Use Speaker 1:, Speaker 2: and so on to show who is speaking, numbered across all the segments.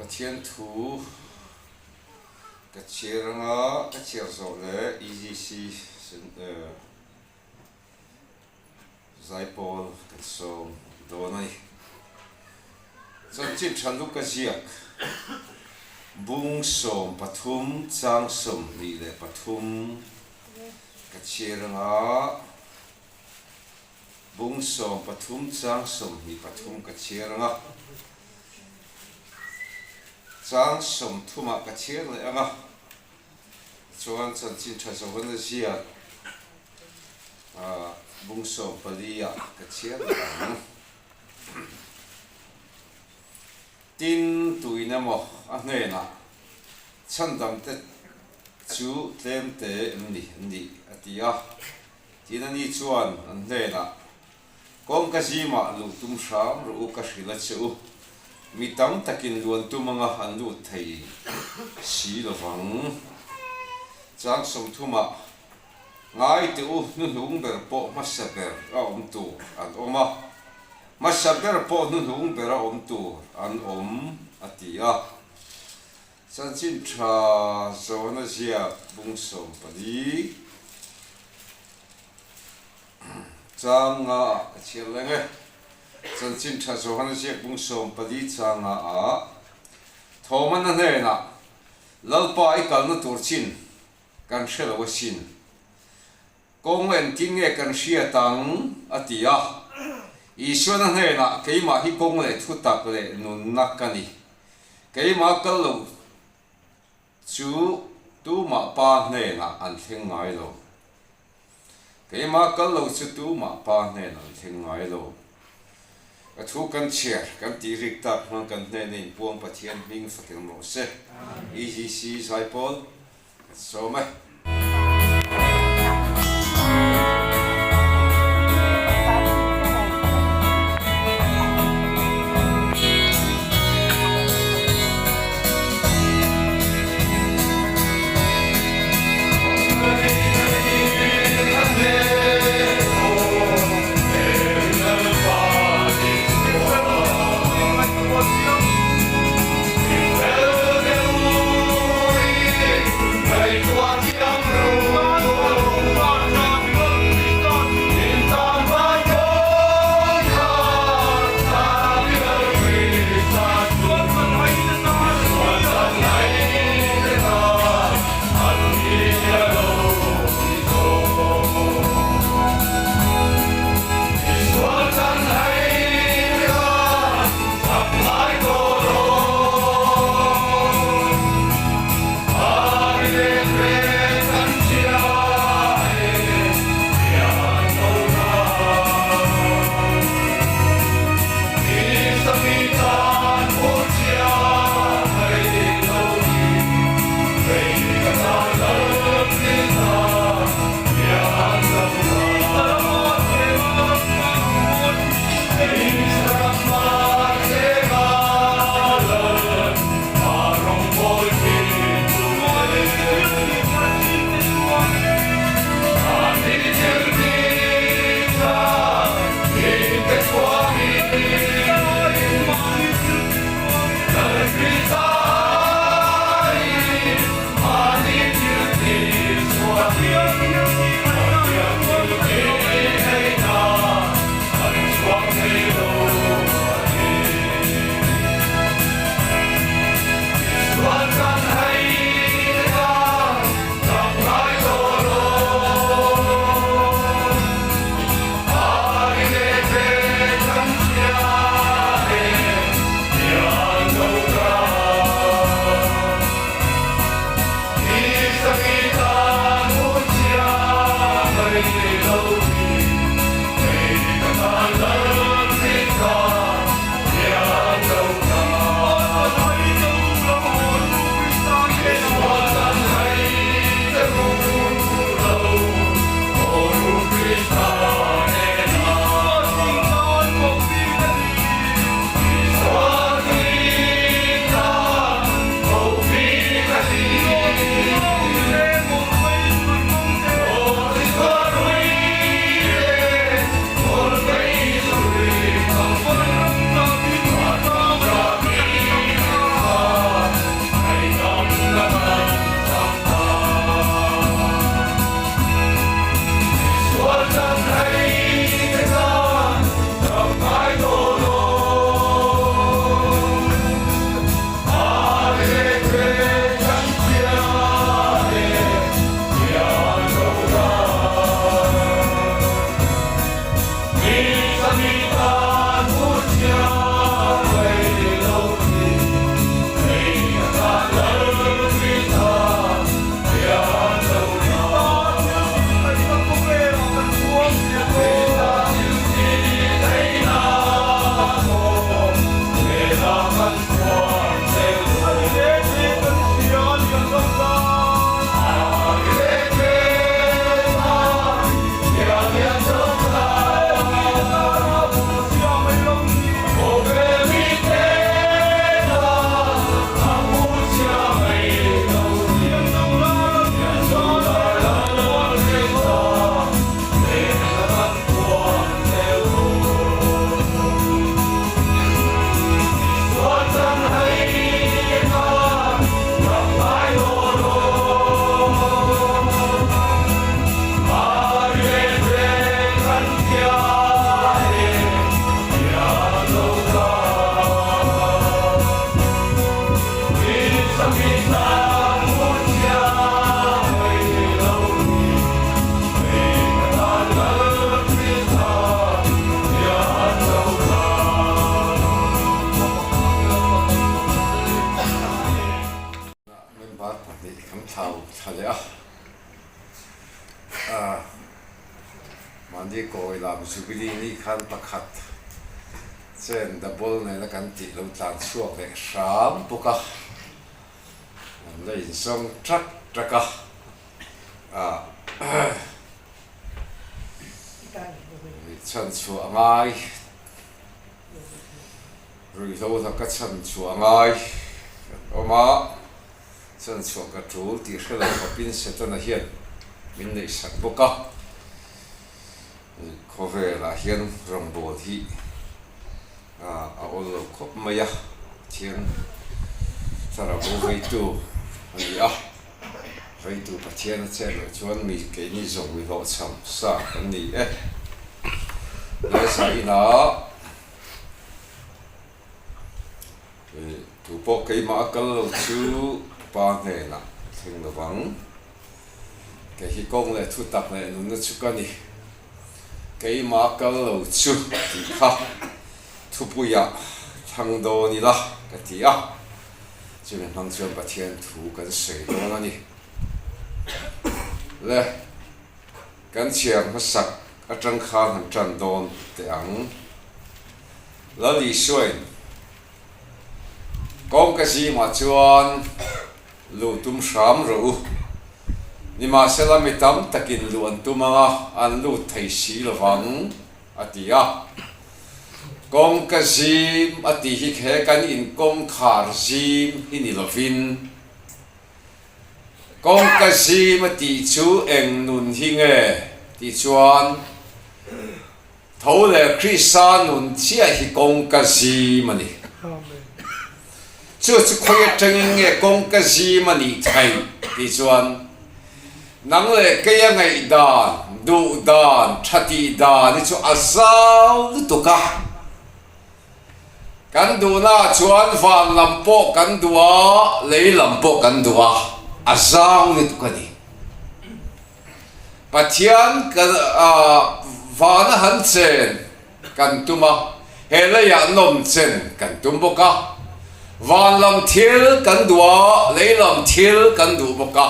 Speaker 1: Pathian thu ka chhiar anga ka chhiar zawh leh EGC Zaipawl kan sawm dawn a ni. Chanchin tha Luka ziak bung 13 chang 23 ka chhiar anga bung 13 chang 23 ka chhiar anga chang 30 ah ka chhiar leh anga chuan chanchin tha Johana ziak Bung 14 ah ka chhiar leh ang. Tin, tuin emaw a hnenah chhandamte chu tlemte em ni an nih? a ti a. Tin, ani chuan an hnenah, Kawngka zimah luh tum hram rawh u ka hrilh a che u, mi tam takin luan tum anga an lut thei si lovang. Chang 30 ah Ngai teh u, hnuhnung ber pawh hmasa ber a awm tur an awm a, hmasa ber pawh hnuhnung ber a awm tur an awm, a ti a. Chanchin tha zawna ziak bung 14 chang nga ah ka chhiar leng e. Chanchin tha zawna ziak bung 14 chang nga ah Thawmana hnenah Lalpa i kalna tur chin Kan hre lo asin. Kawng engtin nge kan hriat ang? a ti a. Isuan a hnenah, Keimah hi kawng leh thutak leh nunna ka ni. Keimah kal lo chu tumah Pa hnenah an thleng ngai lo. Keimah kal lo chu tumah Pa hnenah an thleng ngai lo. Ka thu kan chhiar, kan tih rik tak hmang kan hnena inpuang Pathian hming fakin rawh se. EGC Zaipawl. Kan sawm e. thla leh a, ah mahni kawi lam Jubilee ni khan pakhat chen double nena kan tih lo tlan chhuak leh hram bawk a, an la inzawng ṭak ṭak a, ah chhan chhuah a ngai. Ruihhlo laka chhan chhuah a ngai kan awm a, chhan chhuah ka tul tih hre lo khawpin Setana hian min neihsak bawk a, khawvelah hian rawngbâwl hi a awl lo khawp mai a, Pathian thlarau bo veitu a ni a, veitu Pathian a chet loh chuan mi keini zawng mi hlawhchham sa kan ni e. Lesa inah. Tu pawh keimah a kal lo chu pa hnenah thleng lo vang. Kei hi kawng leh thu tak leh nunna chu ka ni. Keimah a kal lo chu tih kha thupuiah thlang dawn ila ka ti a. Chumi hmang chuan Pathian thu kan sawi dawn a ni. Le. Kan chhiar hmasak atang khan han tan dawn teh ang. Lal Isuain kawngka zimah chuan luh tum hram rawh u. Nimahsela mi tam takin luh an tum ang a, an lut thei si lovang, a ti a. Kawngka zim a tih hi he kan inkawngkhar zim hi ni lovin, Kawngka zim a tih chu eng nun hi nge tih chuan tho leh Krista nun chiah hi kawngka zim a ni. Chu chu khawi atangin nge kawngka zim a nih theih tih chuan nang leh keia ngaihdan, duhdan, tha tihdan hi chu a zau lutuk a. Kan duhnaah chuan van lam pawh kan duh a, lei lam pawh kan duh a, a zau lutuk a ni. Pathian kan vana han chen kan tum a, he leiah nawm chen kan tum bawk a. Van lam thil kan duh a, lei lam thil kan duh bawk a.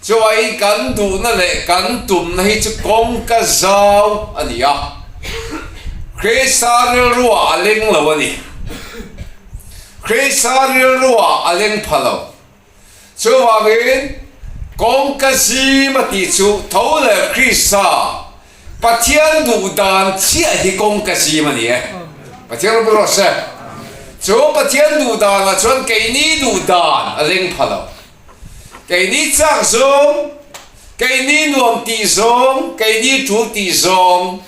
Speaker 1: Chuai kan duhna leh kan tumna hi chu kawngka zau a ni a, Krista rilruah a leng lo a ni. Krista rilruah a leng pha lo. Chuvangin kawngka zim a tih chu tho leh Krista Pathian duh dan chiah hi kawngka zim a ni e. Pathian rawh rawh se. Chu Pathian duh danah chuan keini duh dan a leng pha lo. Keini chak zawng, keini nuam tih zawng, keini tul tih zawng,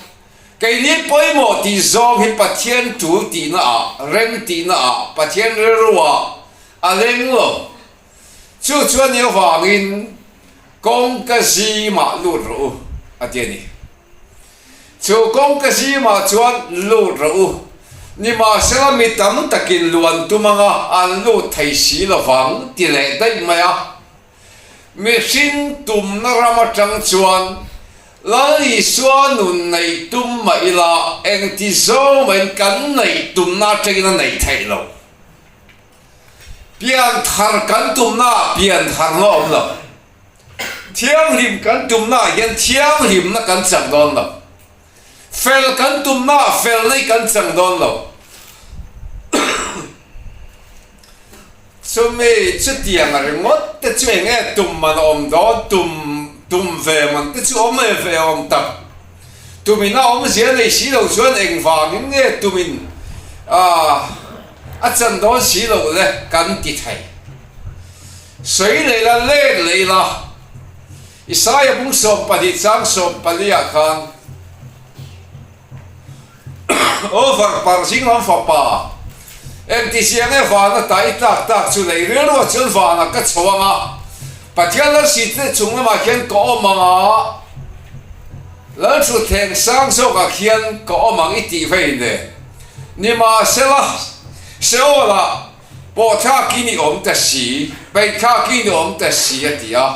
Speaker 1: keini pawimawh tih zawng hi Pathian tul tihna ah, rem tihna ah, Pathian rilru ah a leng lo. Chu chuan ni avangin kawngka zimah lut rawh u, a ti a ni. Chu kawngka zimah chuan lut rawh u. Nimahsela mi tam takin lu an tum anga an lut thei si lovang ti leh daih mai a. Mihring tumna ram atang chuan Lal Isua nun neih tum mah ila engti zawng mahin kan neih tumna atangin a neih theih lo. Pianthar kan tumnaah piantharna a awm lo. Thianghlim kan tumnaah hian thianghlimna kan chang dawn lo. Fel kan tumnaah felna hi kan chang dawn lo. Chumi chutiang ringawt te chu eng nge tum man a awm dawn, tum tum ve man te chu awm e ve awm tak. Tumin a awmzia nei si lo chuan engvangin nge tumin a chan dawn si lo le kan ti thei. Sawi lei la, let lei la. Isaia bung 12 chang 14 ah khan Over par zing lam fapa, engti zia nge van ata i tlak tak chu lei rilruah chuan vanah ka chho ang a, Pathian Lalsite chung lamah khian ka awm ang a, Lalthutthleng sang zawkah khian ka awm ang i tih vei nen. Nimahsela, Seol-ah Pawh thlakin i awm ta si, peih thlakin i awm ta si a ti a.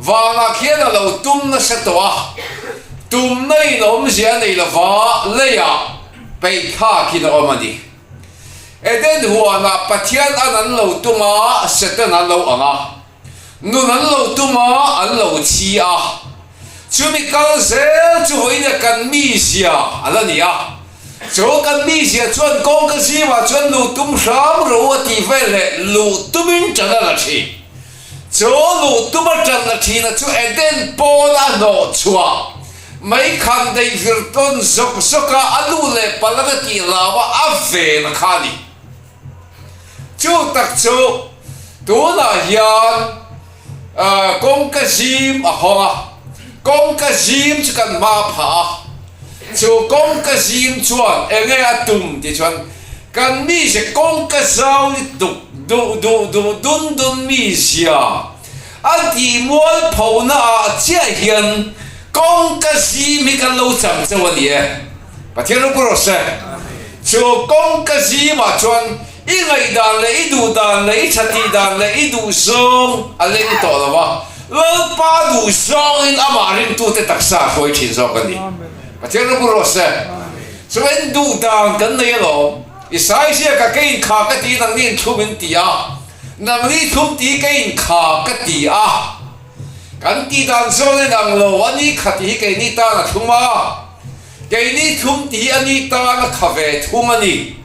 Speaker 1: Vanah khian a lo tum nasa tawh a, tumna in awmzia a nei lova leiah peih thlakin a awm a ni. Eden huanah Pathian an an lo tum a, Satan an lo ang a. Nun an lo tum a, an lo thi a. Chumi kal zel chu vawiin kan mizia a la ni a. Chu kan mizia chuan kawngka zimah chuan luh tum hram ro a tih vel leh luh tumin ṭan a la ṭhin. Chu luh tuma ṭan la ṭhina chu Eden pawn a hnawh chhuah mai khan daih vir tawn zawk zawk a, a lu leh palak a tih hlau a, a ven a kha a ni. Chu tak chu tunah hian kawngka zim a hawng a, kawngka zim chu kan hma phah a, chu kawngka zim chuan enge a tum tih chuan kan mizia kawngka zau lutuk duh duh duh dun dun mizia a tih mualphona ah chiah hian kawngka zim hi kan lo chang chauh a ni e. Pathian ropui rawh se. Chu kawngka zimah chuan i ngaihdan leh i duhdan leh i thatih dan leh i duhzawng a leng tawh lo va, Lalpa duhzawngin amah ringtute taksa a hruai thin zawk a ni. Pathian ropui rawh se. Chuan duhdan kan nei alawm. I saisiaka ka inkha ka ti, nangni inthlum in ti a, nangni thlum ti ka inkha ka ti a. Kan tihdan zawn a inang lo, a ni kha tih hi keini tan a thlum a, keini thlum tih hi a ni tan a kha ve thung a ni.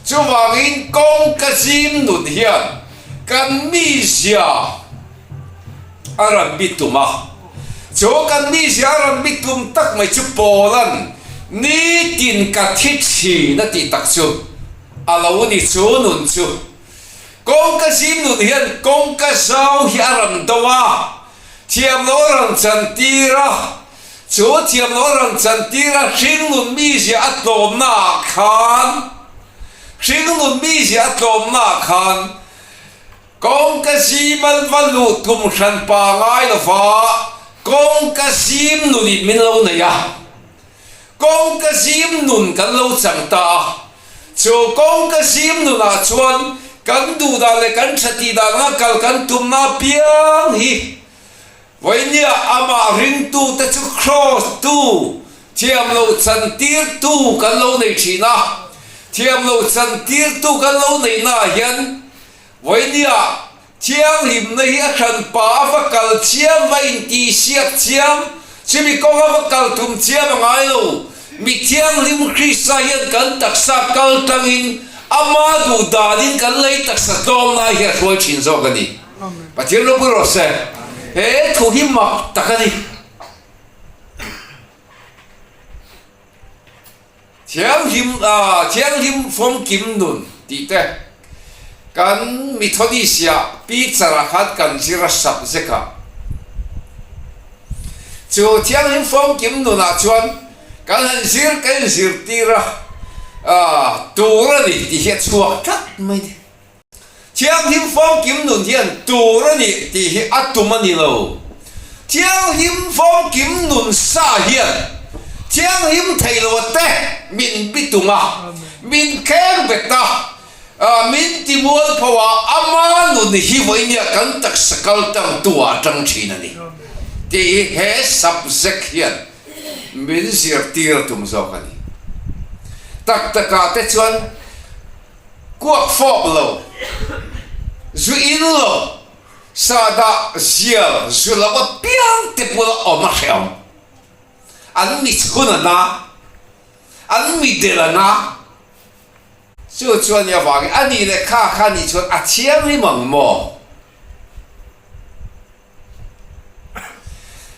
Speaker 1: Chuvangin kawngka zim nun hian kan mizia a rawn bi tum a, chu kan mizia a rawn bi tum tak mai chu Pawlan nitin ka thi thin a tih tak chu a lo ni chu nun chu. Kawngka zim nun hian kawngka zau hi a rawn do a, thiamlo a rawn chantir a, chu thiamlo a rawn chantir a hringnun mizia a tlawmna ah khan, hringnun mizia a tlawmna ah khan kawngka zim a va luh tum hran pa ngai lova kawngka zim nun in min lo nei a. Kawngka zim nun kan lo chang ta a, chu kawngka zim nunah chuan kan duh dan leh kan tha tih dan anga kal kan tumna apiang hi vawinia amah ringtute chu kraws tu, thiam lo chantirtu kan lo nei thin a, thiam lo chantirtu kan lo neihnaah hian vawinia Thianghlimna hi a hranpa a va kal chiam, va intihsiak chiam, chumi kawnga va kal tum chiam a ngai lo. Mi thianghlim Krista hian kan taksa kal tangin ama duh danin kan lei taksa tlawmna hi a hruai thin zawk a ni. Pathian ropui rawh se. He thu hi mak tak a ni. Thianghlim Thianghlim Fawmkim Nun tih te kan Methodist-ah Peter-a khan kan zir a subject ah. Chu Thianghlim Fawmkim Nunah chuan kan han zir kan inzirtir a tur a ni tih hi a chhuak tlat mai a ni. Thianghlim famkim nun hian tur a nih tih hi a tum a ni lo. Thianghlim famkim nun sa hian thianghlim thei lo te min bitung a, min kheng bet a, min ti mualpho a, ama nun hi vawinia kan taksa kal tangtu ah a tang thin a ni tih hi he subject hian min zirtir a tum zawk a ni. Tak takah te chuan. Kuak fawk lo, zu in lo, sahdah zial zu lo apiang te bula awm a hrehawm. An mi chhun a na, an mi del a na. Chu chuan i avangin a nih leh kha kha nih chuan a thianghlim ang maw?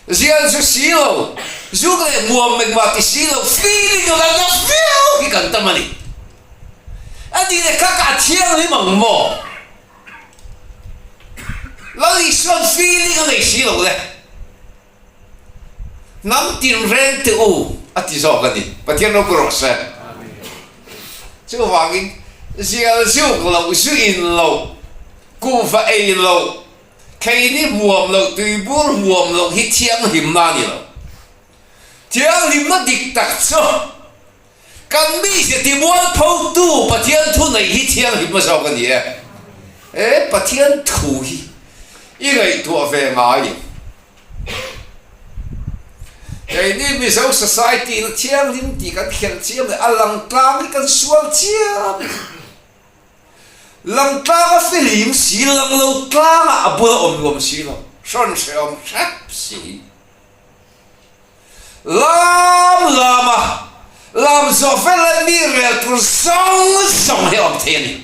Speaker 1: Zial zu si lo, zuk leh hmuam engmah ti si lo, feeling a la na viau hi kan tam a ni. A nih leh kha ka a thianghlim ang maw? Lal Isua'n feeling a nei si lo le. Hnam tinreng teh u a ti zawk a ni. Pathian ropui rawh se. Chuvangin zial zuk loh, zu in loh, kuhva ei loh, Keini huam loh, tuibur huam loh hi thianghlimna a ni lo. Thianghlimna dik tak chu kan mizia timualphotu Pathian thu neih hi thianghlimna zawk a ni e. He Pathian thu hi i ngaihtuah ve ngai. Keini Mizo society na thianghlim tih kan khelh chiam leh a lang tlang hi kan sual chiam. Lang tlang a fihlim si, lang lo tlangah a bula awm nuam si lo, hrawn hrehawm hrep si. Lam lama lam zawh fel leh mi rel tur zawng zawng hi a awm thei a ni.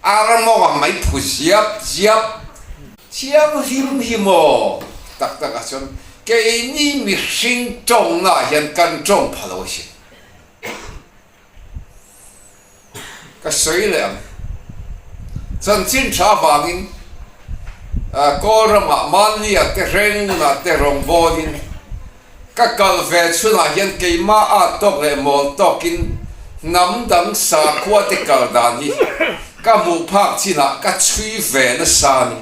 Speaker 1: Ar mawng ang mai phu ziap ziap. Thianghlim hi maw? Tak tak ah chuan keini mihring tawngna ah hian kan tawng pha lo a si. Ka sawi leh ang. Chanchin tha avangin Kawl ramah Manlia te Rengunah te rawngbawlin ka kal ve chhunah hian keimah at tawk leh mawl tawkin hnam dang sakhua te kal dan hi ka hmuh phak chinah ka chhui ve nasa a ni.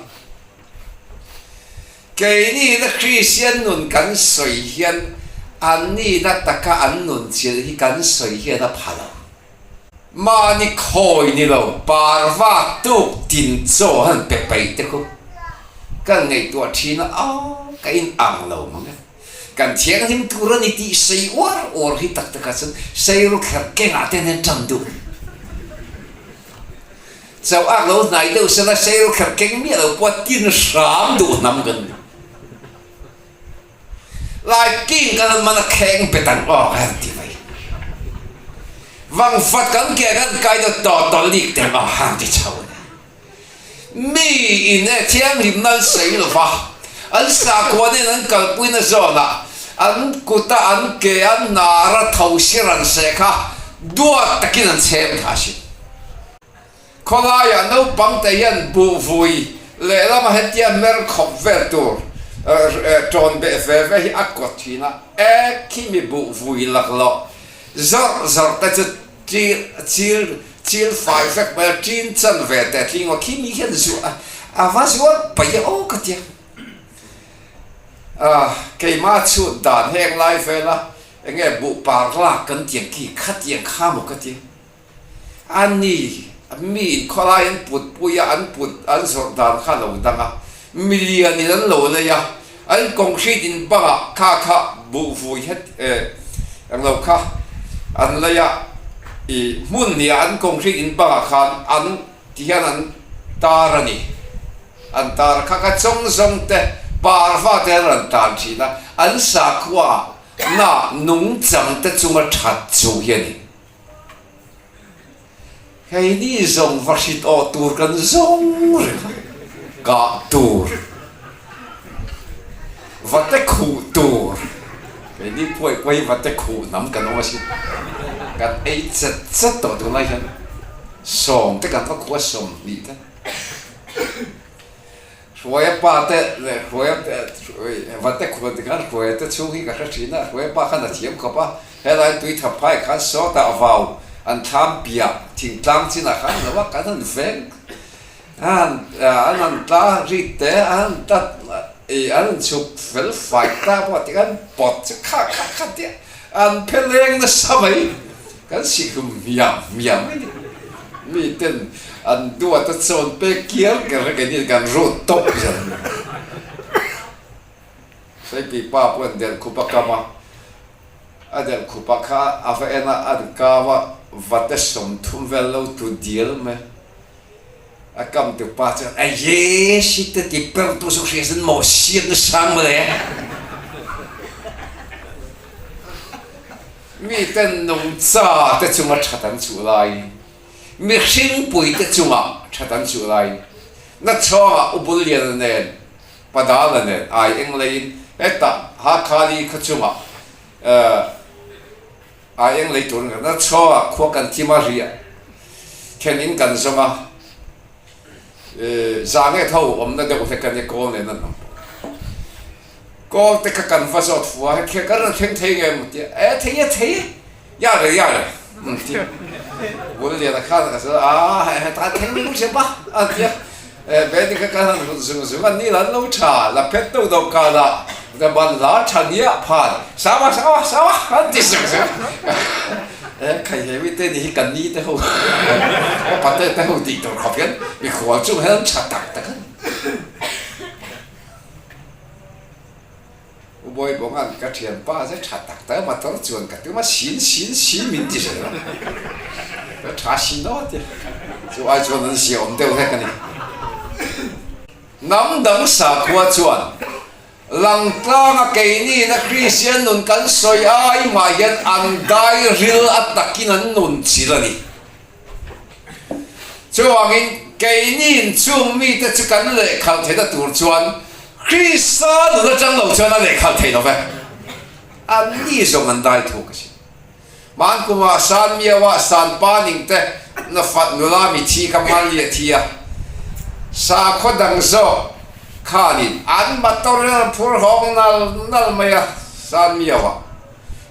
Speaker 1: Keini na Kristian nun kan sawi hian annina taka an nun chilh hi kan sawi hian a pha lo. Mahni khawi ni lo parva tuk tin chaw han pe paih te khu kan ngaihtuah thin a, aw ka in ang lo mang e, kan thianghlim tur a ni tih sei uar uar hi tak takah chuan seiru kher kengah te hian tan duh. Chauh ak lo hnai deuh sela seiru kher keng miah lo pawh tin hram duh hnam kan ni. Lai king kan han man a kheng bet ang aw ka han ti mai. Vangvat kan ke kan kai deuh tawh tawh lik teh aw han ti chho a ni. Mi in e thianghlimna an sawi lo va, an sakhua nen an kalpuina zawnah an kuta an ke an nara tho sir an seh kha duat takin an chhem tha a sin. Khawlaiah naupang te hian buhvui lehlama hetia mer khawp vel tur tawn beh ve ve hi a kawt thin a, ek khi mi buhvui laklawh zawrh zawrh te chu chil chil fai vek mai a, tin chan ve teh tling aw khi mi hian zuah a va zuar paih e aw ka tia. Keimah chhut dan heng lai vela enge buh par lak kan tiang khi khatiang kha maw ka tia. A ni, mi in khawlai an put pui a, an put an zawrh dan kha a lo dang a, milian in an lo lei a, an concrete in bangah kha kha buhvui het eh eng lo kha an lei a, ih hmun hnih ah an concrete in bangah khan an ti hian an tar a ni, an tar a kha kha chawng zawng te parva te an rawn tan thin a, an sakhua ah na nungchang te chunga that chu hi a ni. Keini zawng va hrit awh tur kan zawng reng a, kah tur, va te khuh tur, keini phuai pawh hi va te khuh hnam kan awm asin, kan ei chet chet tawh tunlai hian sawm te kan va khuh a 20 te. Hruaia pa te leh Hruaia te va te khuan ti khan Hruaia te chhung hi ka hre thin a, Hruaia pa khan a thiam khawp a, helai tui tha phai khan sawtah vau an thlam piah thingtlang chinah khan lo a, kan han veng a han an han tla rit te a han tla ih an han chhuk fel fai ta pawh ti khan pawt chu kha kha kha tia an phe leng nasa mai. Kan sihhlum hmiam hmiam mai ni. Mi ten an duat a chawn pek kiar ker a keini kan rut tawp zel. Saipui pa pawh an delh khup a kam a, a delh khup ah kha a va en a, an kau a, vate 30 vel lo tlu dial mai. A kam tu pa chuan a ye si te ti per tu su hria sin maw siat na sang mawle. Miten nungcha te chunga that an chuh laiin, mihringpui te chunga that an chuh laiin, na chhawngah U Bulliana nen, Padala nen ai eng leiin hetah Hakhali khaw chungah ai eng lei tur an na chhawngah khua kan thim a riah then in kan zawng a, zange tho awmna deuh hlek a nia kawl nen an awm. Kawl te kha kan va zawt fu a, hekhiah kan rawn thleng thei nge maw tia, e thei e thei e, ya le ya le an ti. Bulliana khan a sawi a, hetah thleng mai hriat ba a ti a, e Beni kha kan han hlut zung zung a, ni la an lo tha, la phet deuh deuh kal a, ka ban la tha nia phan, sawa sawa sawa an ti zung zung a, e khai he mite ni hi kan ni te ho, ka pate te ho tih tur khawp hian mikhual chung hian an tha tak tak a ni. Ubawi Bawnga'n ka thianpa zet tha tak tak motor chuan ka tum a, sin sin sin min ti zel a, ka tha sin aw tia, chu ai chuan an zia awm deuh hlek a ni. Hnam dang sakhua chuan langtlanga keinina Kristian nun kan sawi ai mah hian an dai ril a takin an nun chil a ni. Chuvangin, keini inchhung mite chu kan lehkhalh theihna tur chuan Krista nun atang lo chuan a lehkhalh thei lo ve. Anni zawng an dai thuk a si. Hman kumah San Miaua San Pa ning te na fat nula mithi kha hmanli a thi a, sakhaw dang zawk khanin an motor in an phur hawng nal nal mai a San Miaua.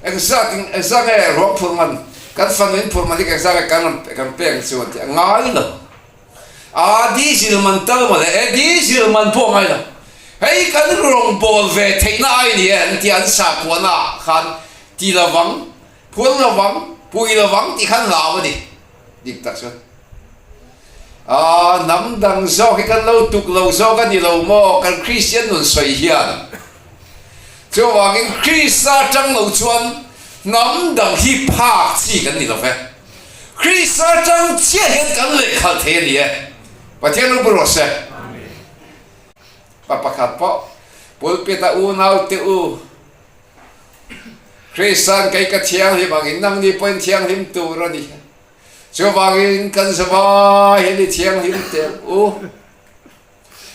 Speaker 1: Engzat in engzat nge ruang phur man kan fanu in phur man hi engzat nge kan rawn kan pek chu an ti a ngai lo a diesel man tal mawle e diesel man pawh a ngai lo hei kan rawngbâwl ve theihna ai ni e an ti a an sakuahna ah khan ti lovang phur lovang pui lovang tih khan hlau a ni dik tak chuan. Aaa, hnam dang zawk hi kan lo tuk lo zawk a ni lo maw? Kan Kristian nun sawi hian. Chuvangin Krista atang lo chuan hnam dang hi phak chi kan ni lo ve. Krista atang chiah hian kan lehkhalh thei a ni e. Pathian ropui rawh se. Pa pakhat pawh pulpit-a unau te u, Krista'n kei ka thianghlim angin nangni pawhin thianghlim tur a ni. Chuvangin kan zavai hian i thianghlim teh u.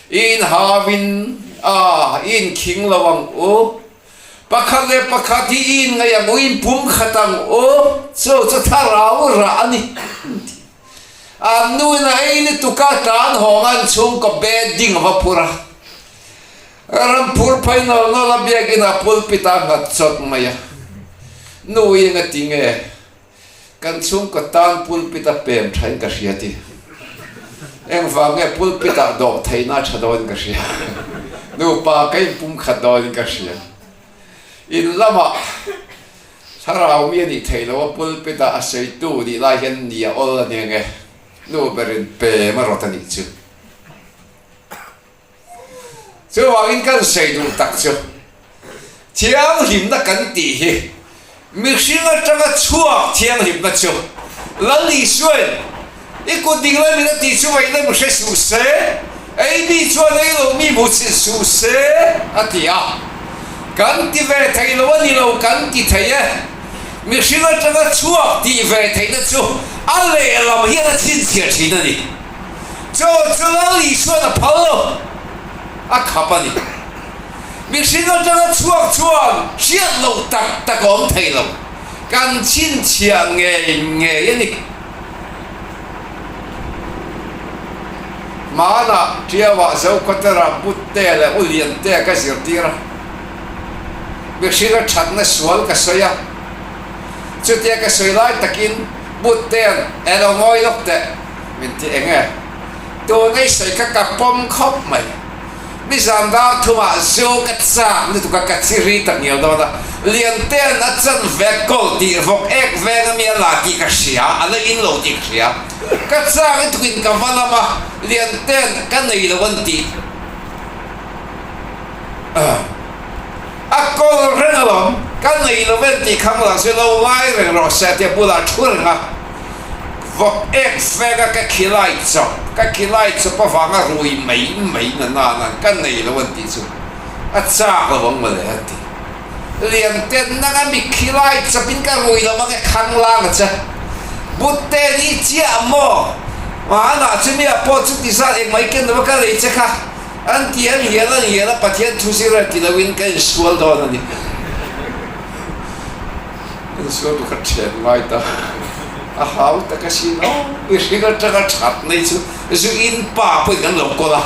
Speaker 1: I inhauin a, i inkhing lo ang u. Pakhat leh pakhat hi i inngaih ang u, i inpumkhat ang u. Chu chu thlarau rah a ni. An nuin a ei lutuk a, tlan hawng a an chhungkaw bedding a va phur a. Ram phur phei nawl nawl a biakin a pulpit a nghat chawt mai a. Nuin a ti nge? Kan chhungkaw tan pulpit a pem thain ka hria ti. Engvang nge pulpit ah dawh theihna a tha dawnin ka hria. Nupa ka inpum khat dawnin ka hria. In lamah thlarau mi a nih theih loh a pulpit ah a sawitu nih lai hian ni a awl a nia nge nu berin pem a rawt a nih chu. Chuvangin kan sawi duh tak chu thianghlimna kan tih hi mihring atanga chhuak thianghlimna chu Lal Isuain i kut ding lai min a tih chu vaih lem hre suh se, ei mi chuan ei lo mi hmu chhin suh se a ti a. Kan ti ve thei lo a ni lo kan ti thei e. Mihring atanga chhuak tih ve theihna chu a lehlam hian a chhinchhiah thin a ni. Chaw chu Lal Isuan a phal lo, a khap a ni. Mihring atanga chhuak chuan hriat loh tak tak a awm thei lo, kan chhinchhiah ngei ngei a ni. Hmanah Tiauah Zokhawtera Butte leh U Liantea ka zirtir a, mihring a thatna sual ka sawi a, chutia ka sawi lai takin Buttea'n, Elo ngawi lawk teh. Min ti eng e? Tun ei sawi kha ka pawm khawp mai. Nizan dar thumah zu ka chak lutuk a, ka chi ri tak ngial dawn a. Liantea'n a chan ve kawl tih vawk ek veng a mi a la tih ka hria, a la in lo tih ka hria. Ka chak lutukin ka va lam a, Liantea'n ka nei lo an tih. A kawl reng alawm, ka nei lo en tih khang lah chu lo ngai reng rawh se a ti a, bulah a thu reng a. Vawk ek vek a ka khilai chawp, ka khilai chawp avanga rui mai mai na nana ka nei lo an tih chu a chak lo ang mawle a ti. Lian ten nanga mi khilai chawpin ka rui lo ang e khang lang a che. Butte ni chiah maw? Mahana chu mi a pawh chu ti zat engmah i ken lo a ka lei che kha. An ti an hial an hial a Pathian thu zir a ti loin ka insual dawn a ni. Insual tu kha thian ngai ta. A hau tak a sin aw, mihring atanga that mai chu zu in pa pawhin kan lo kawl a.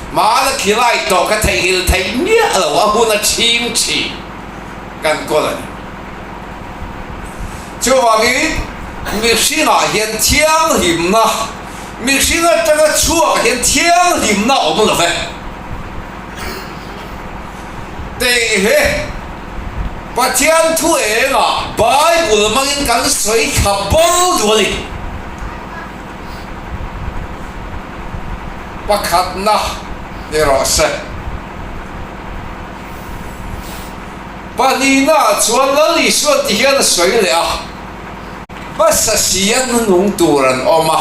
Speaker 1: Mahla khilai tawh ka theihnghilh theih miah lo, a hun a chhing thin kan kawl a ni. Chuvangin mihringah hian thianghlimna, mihring atanga chhuakah hian thianghlimna a awm lo ve. Tei hi Pathian thu engah Bible hmangin kan sawi thla bawr duh a ni. Pakhatna ni rawh se. Pahnihnaah chuan Lal Isua ti hian a sawi leh a, Hmasa si a hnunung tur an awm a,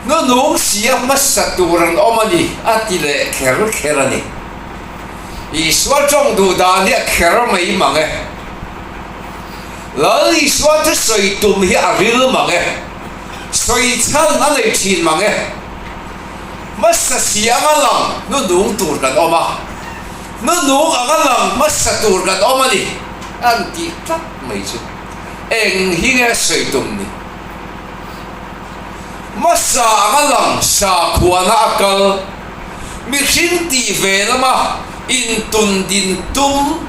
Speaker 1: hnunung si a hmasa tur an awm a ni, a ti leh kher kher a ni. Isua tawng duh dan hi a kher mai mang e. Lal Isua thusawi tum hi a ril mang e. Sawi chhan a nei thin mang e. Hmasa si anga lang hnunung tur kan awm a, hnunung anga lang hmasa tur kan awm a ni, an tih tlat mai chu eng hi nge sawi tum ni? Hmasa anga lang sakhuana a kal, mihring tih ve lama intun din tum,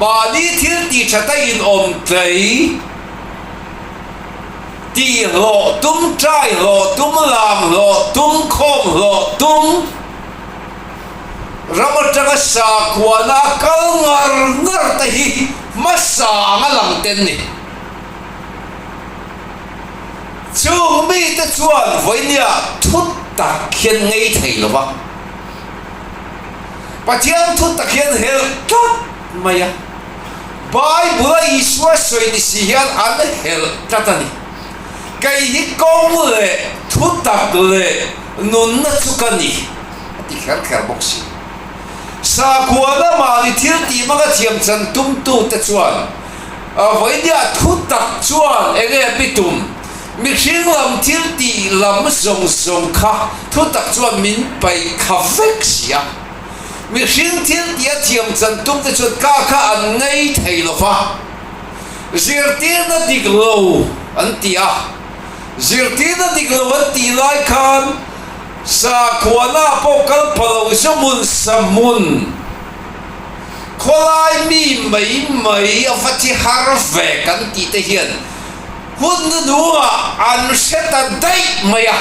Speaker 1: mahni thil tih thata inawm tlei, Tih hlawh tum, trai hlawh tum, lam hlawh tum, khawm hlawh tum, ram atanga sakhuana a kal ngar ngar te hi hmasa anga lang ten ni. Chung mite chuan vawinia thu tak hian ngei thei lo va, Pathian thu tak hian helh tlat mai a. Bible-a Isua sawi ni si hian an helh tlat a ni. Kei hi kawng leh thutak leh nunna chu ka ni, a ti kher kher bawk si. Sakhuana mahni thil tih hmanga thiam chan tumtute chuan vawinia thutak chuan eng nge mi tum? Mihring lam thil tih lam zawng zawng kha thutak chuan min paih kha vek si a. Mihring thil tih a thiam chan tum te chuan ka kha an ngei thei lo va, zirtirna dik lo an ti a. Zirtirna dik lo an tih lai khan sakhuana pawh kal pha lo zawhmun sahmun khawlai mi mai mai a va thi har ve kan tih te hian hun hnuhnungah an hre ta daih mai a.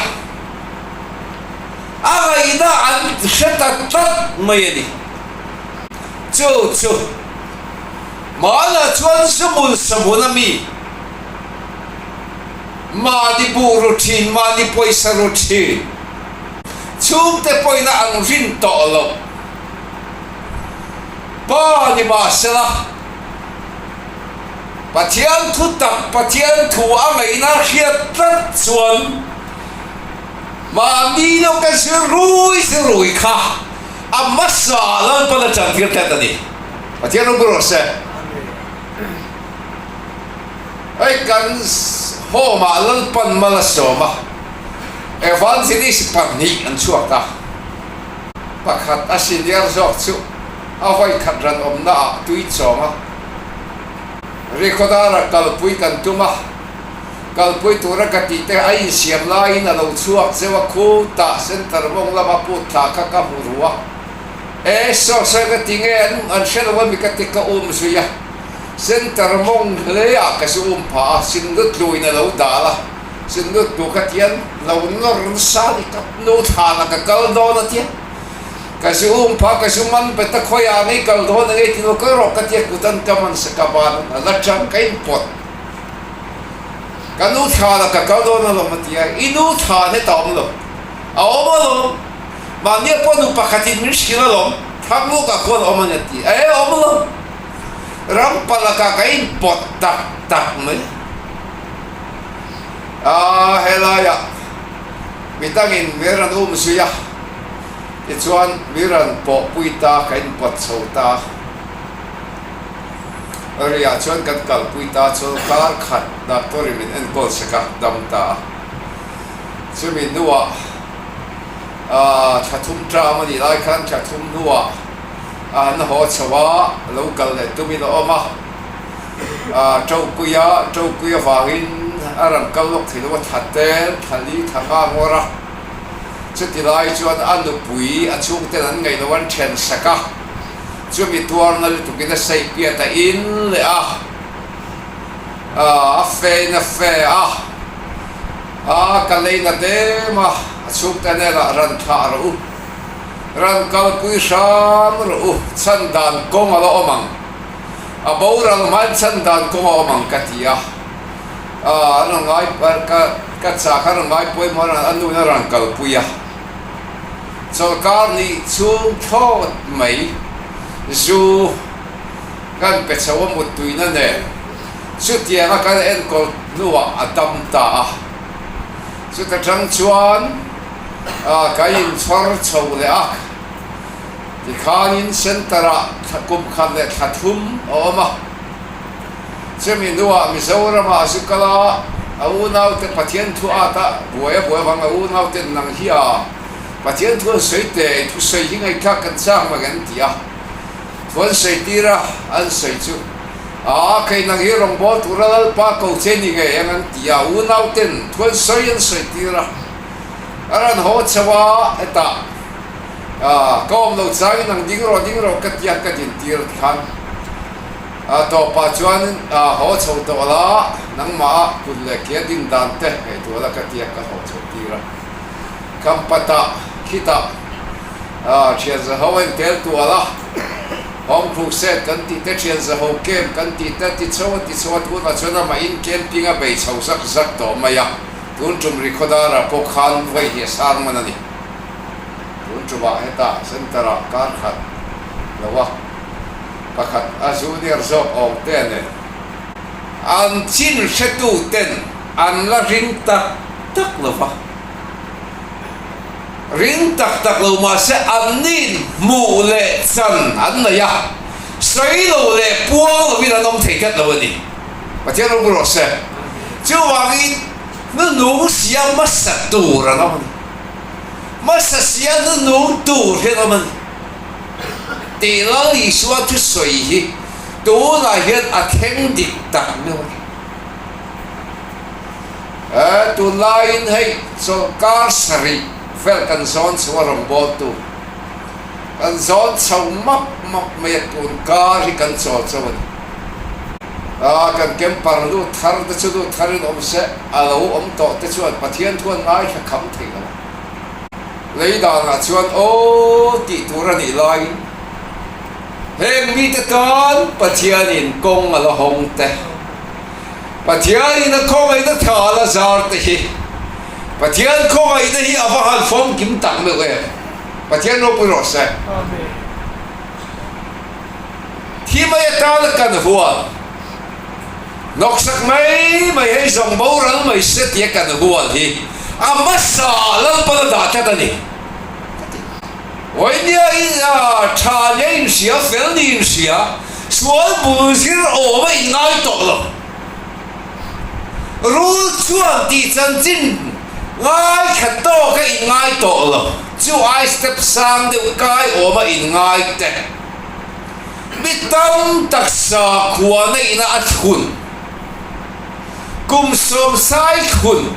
Speaker 1: A ngaihna an hre ta tlat mai a ni. Chu chu Mahna chuan Zumul Sahmun a mi mahni buh ru thin, mahni pawisa ru thin, chhungte pawina an rin tawh loh pa ni mahsela Pathian thu tak, Pathian thu a ngaihna hriat tlat chuan, Mahni lo ka zir rui zir rui kha a hmasa Lalpan a chantir tlat a ni. Pathian ropui rawh se. Hei kan home ah Lalpan mal a sawm a, evangelist pahnih an chhuak a, pakhat a senior zawk chu a vawi khat ran awmna ah tui chawng a, Rikhodara kalpui kan tum a. Kalpui tura ka tih te a insiam laiin a lo chhuak zeuh a, khutah center mawng lama put thla kha ka hmu ru a. E saw saw ka ti nge an an hre lo a mi ka ti ka um zui a. Center mawng hle ah ka zu um phah a, Sinlut luin a lo dal a, Sinlut lu kha tian lo nawr nasa ni ka nu thlan ah ka kal dawn a tia. Ka zu um phah ka zu man bet a khawiah ngei kal dawn a ngei ti lo ka rawh ka tia kut an ka man sak a ban a la tang ka inpawt. Ka nu thlan a ka kal dawn alawm a ti a, i nu thlan hetah a awm lo, a awm alawm, mahnia pawh nu pakhatin min hrilh alawm, Thanglukah khuan a awm a ni a ti a, e awm lo, ram palakah ka inpawt tak tak mai a, helaiah midangin mi rawn um zui a, tichuan mi rawn pawhpui ta, ka inpawt chho ta. Riah chuan kan kalpui ta chuan kar khat doctor in min enkawl sek a, dam ta a. Chumi hnuah aah thla thum ṭam a nih lai khan thla thum hnuah a han haw chho a, lo kal leh tumin a awm a. Aah Ṭopuia, Ṭopui avangin a rawn kal lawk thei lo a, thla tel, thla li, thla nga ngawr a. Chuti lai chuan a nupui a chhungten an ngaih loh an ṭhen sak a. Chumi tuarna lutukin a sei piat a in leh a, a fe in a fe a, a ka lei na dem a, a chhungte hnenah ran thlah rawh u, ran kalpui hram rawh u, chhan dan kawng a la awm ang, a boral hmain chhan dan kawng a awm ang ka ti a, a rawn ngai ka ka chah kha rawn ngai pawimawh a nu in a rawn kalpui a. Chawlhkar nih chhung thlawt mai. Zu kan pe chho a muttuina nen chutianga kan enkawl hnuah a dam ta a. Chuta tang chuan kan inchhawr chho leh a, tikhanin centre-ah kum khat leh thla thum a awm a. Chumi hnuah Mizoramah a zu kal a, a unaute Pathian thu at a buai a buai avang a unauten nang hi a Pathian thu an sawi teh, i thusawi hi ngaihthlak kan chak mai an ti a. Thu an sawi tir a, an sawi chu Aa kei nang hi rawngbâwl tura Lalpa ko che ni ngei ang an ti a, unauten thu an sawi an sawi tir a. A rawn haw chho a, hetah ka awm lo changin nang ding rawh ding rawh ka ti a, ka din tir a tikhan a tawpah chuan haw chho tawh la, nangmah a kut leh ke a din dan te ngaihtuah la ka ti a, ka haw chho tir a. Khampatah khitah thian zaho a intel tual a, Home Crusade kan tih te, thian zaho camp kan tih te a ti chho a ti chho a, tunah chuan amahin camping a bei chho zak zak tawh mai a, tun tum Rikhodara pawh khan vawi hi a sang man a ni. Tun tumah hetah centre ah kar khat lo a, pakhat a junior zawk awm te nen an chin hretu ten an la ring tak tak lo va. Ring tak tak lo mahse anni'n hmuh leh chan an nei a, sawi lo leh puang lovin an awm thei tlat lo a ni. Pathian ropui rawh se. Chuvangin hnunung sia hmasa tur an awm a ni. Hmasa sia hnunung tur hi an awm a ni. Tih Lal Isua thusawi hi tunah hian a thleng dik tak meuh a ni. He tunlaiin hei chawlhkar sarih vel kan zawn chho a rawngbawltu kan zawn chho map map mai a tun kar hi kan chawl chauh a ni. A kan camper lut thar te chu lut tharin awm se a lo awm tawh te chuan Pathian thu an ngaithla kham thei lo a. Lei danah chuan aw tih tur a nih laiin heng mite tan Pathianin kawng a la hawng te. Pathianin a khawngaihna tha a la zar te hi Pathian khawngaihna hi a va han fawmkim tak meuh em? Pathian ropui rawh se. Thi mai atana kan hual nawksak mai mai hei zawng boral mai se tia kan hual hi a hmasa Lalpan a dah tlat a ni. Vawinia in a tha nia inhria, fel ni inhria, sual bul zir awm a inngai tawh lo. Rul chuan tih chanchin ngaithla tawk a inngai tawh lo. Chu ai step sang deuh kai awm a inngai te. Mi tam tak sakhua neihna a thlun. Kum sawmsai thlun.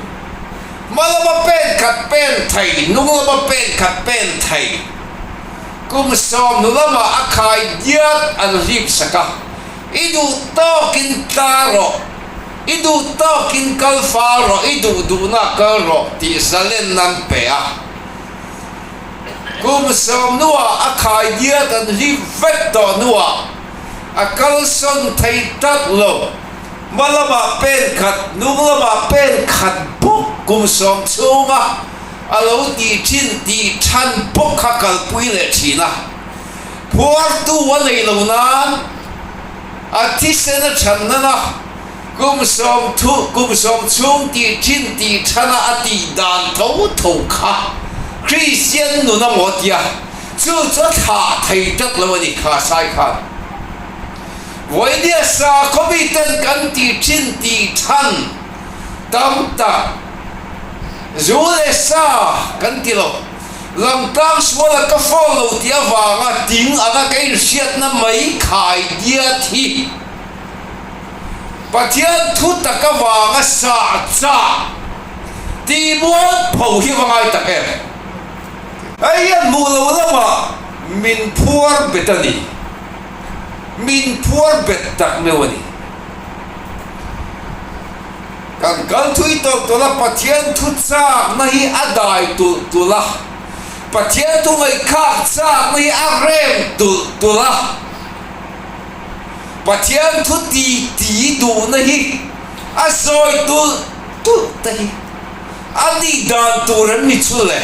Speaker 1: Hma lama pen khat pen thei, hnung lama pen khat pen thei. Kum 60 lamah a khai diat an hlip sak a, I duh tawkin tla rawh, i duh tawkin kal fal rawh, i duh duhna kal rawh tih zalen an pe a. Kum 60 ah a khai diat an hlip vek tawh hnuah a kalsawn thei tlat lo. Hma lamah pen khat, hnung lamah pen khat bawk kum sawm chhunga a lo tih thin tih than bawk kha kalpui leh thin a. Phuartu a nei lo nan a thisen a than nan a, kum sawm thu kum sawm chhung tih thin tih thana a tih dan tho tho kha Kristian nun a maw tia chu chu a thlah thei tlat lo a ni kha sai khan. Vawinia sakhaw miten kan tih thin tih than tam tak zu leh sa kan ti lo. Lamtlang suala ka fawn lo tih avanga ting anga ka inhriatna mai khai diat hi Pathian thu tak avanga sah chah tih mual pho hi va ngai tak em? Hei hian hmuh lo lamah min phuar bet a ni. Min phuar bet tak meuh a ni. Kan kal thui tawlh tawlh a, Pathian thu chakna hi a dai tulh tulh a, Pathian thu ngaihthlak chakna hi a rem tulh tulh a, Pathian thu ti ti duhna hi a zawi tulh tulh te hi a nih dan tur an ni chu le.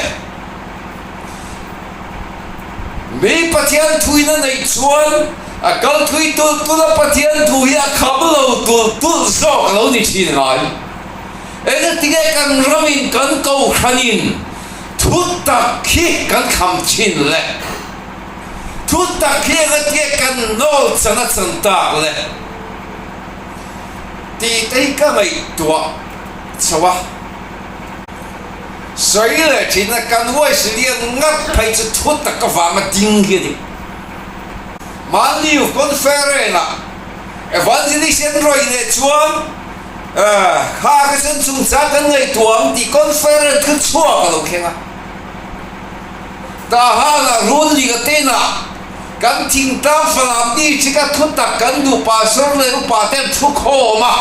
Speaker 1: Mi Pathian thuin a neih chuan a kal thui tulh tulh a, Pathian thu hi a kham lo tulh tulh zawk a lo ni thin ngai. Engatinge kan ramin kan kohhranin thu tak hi kan kham thin le? Thu tak hi engatinge kan nawl chan a chan tak le? Tih te hi ka ngaihtuah chho a. Sawi leh thin a kan huaisi lian ngat phei chu thu tak avanga ding hi a ni. Mahni conference-ah Evangelist an rawih leh chuan kha ka chuan chungchang kan ngaihtuah ang tih conference thu chhuak a lo thleng a. Tahan-ah Runlinga tenah kan thingtlang Falam district-a thu tak kan duh pastor leh upa te an thu khawm a.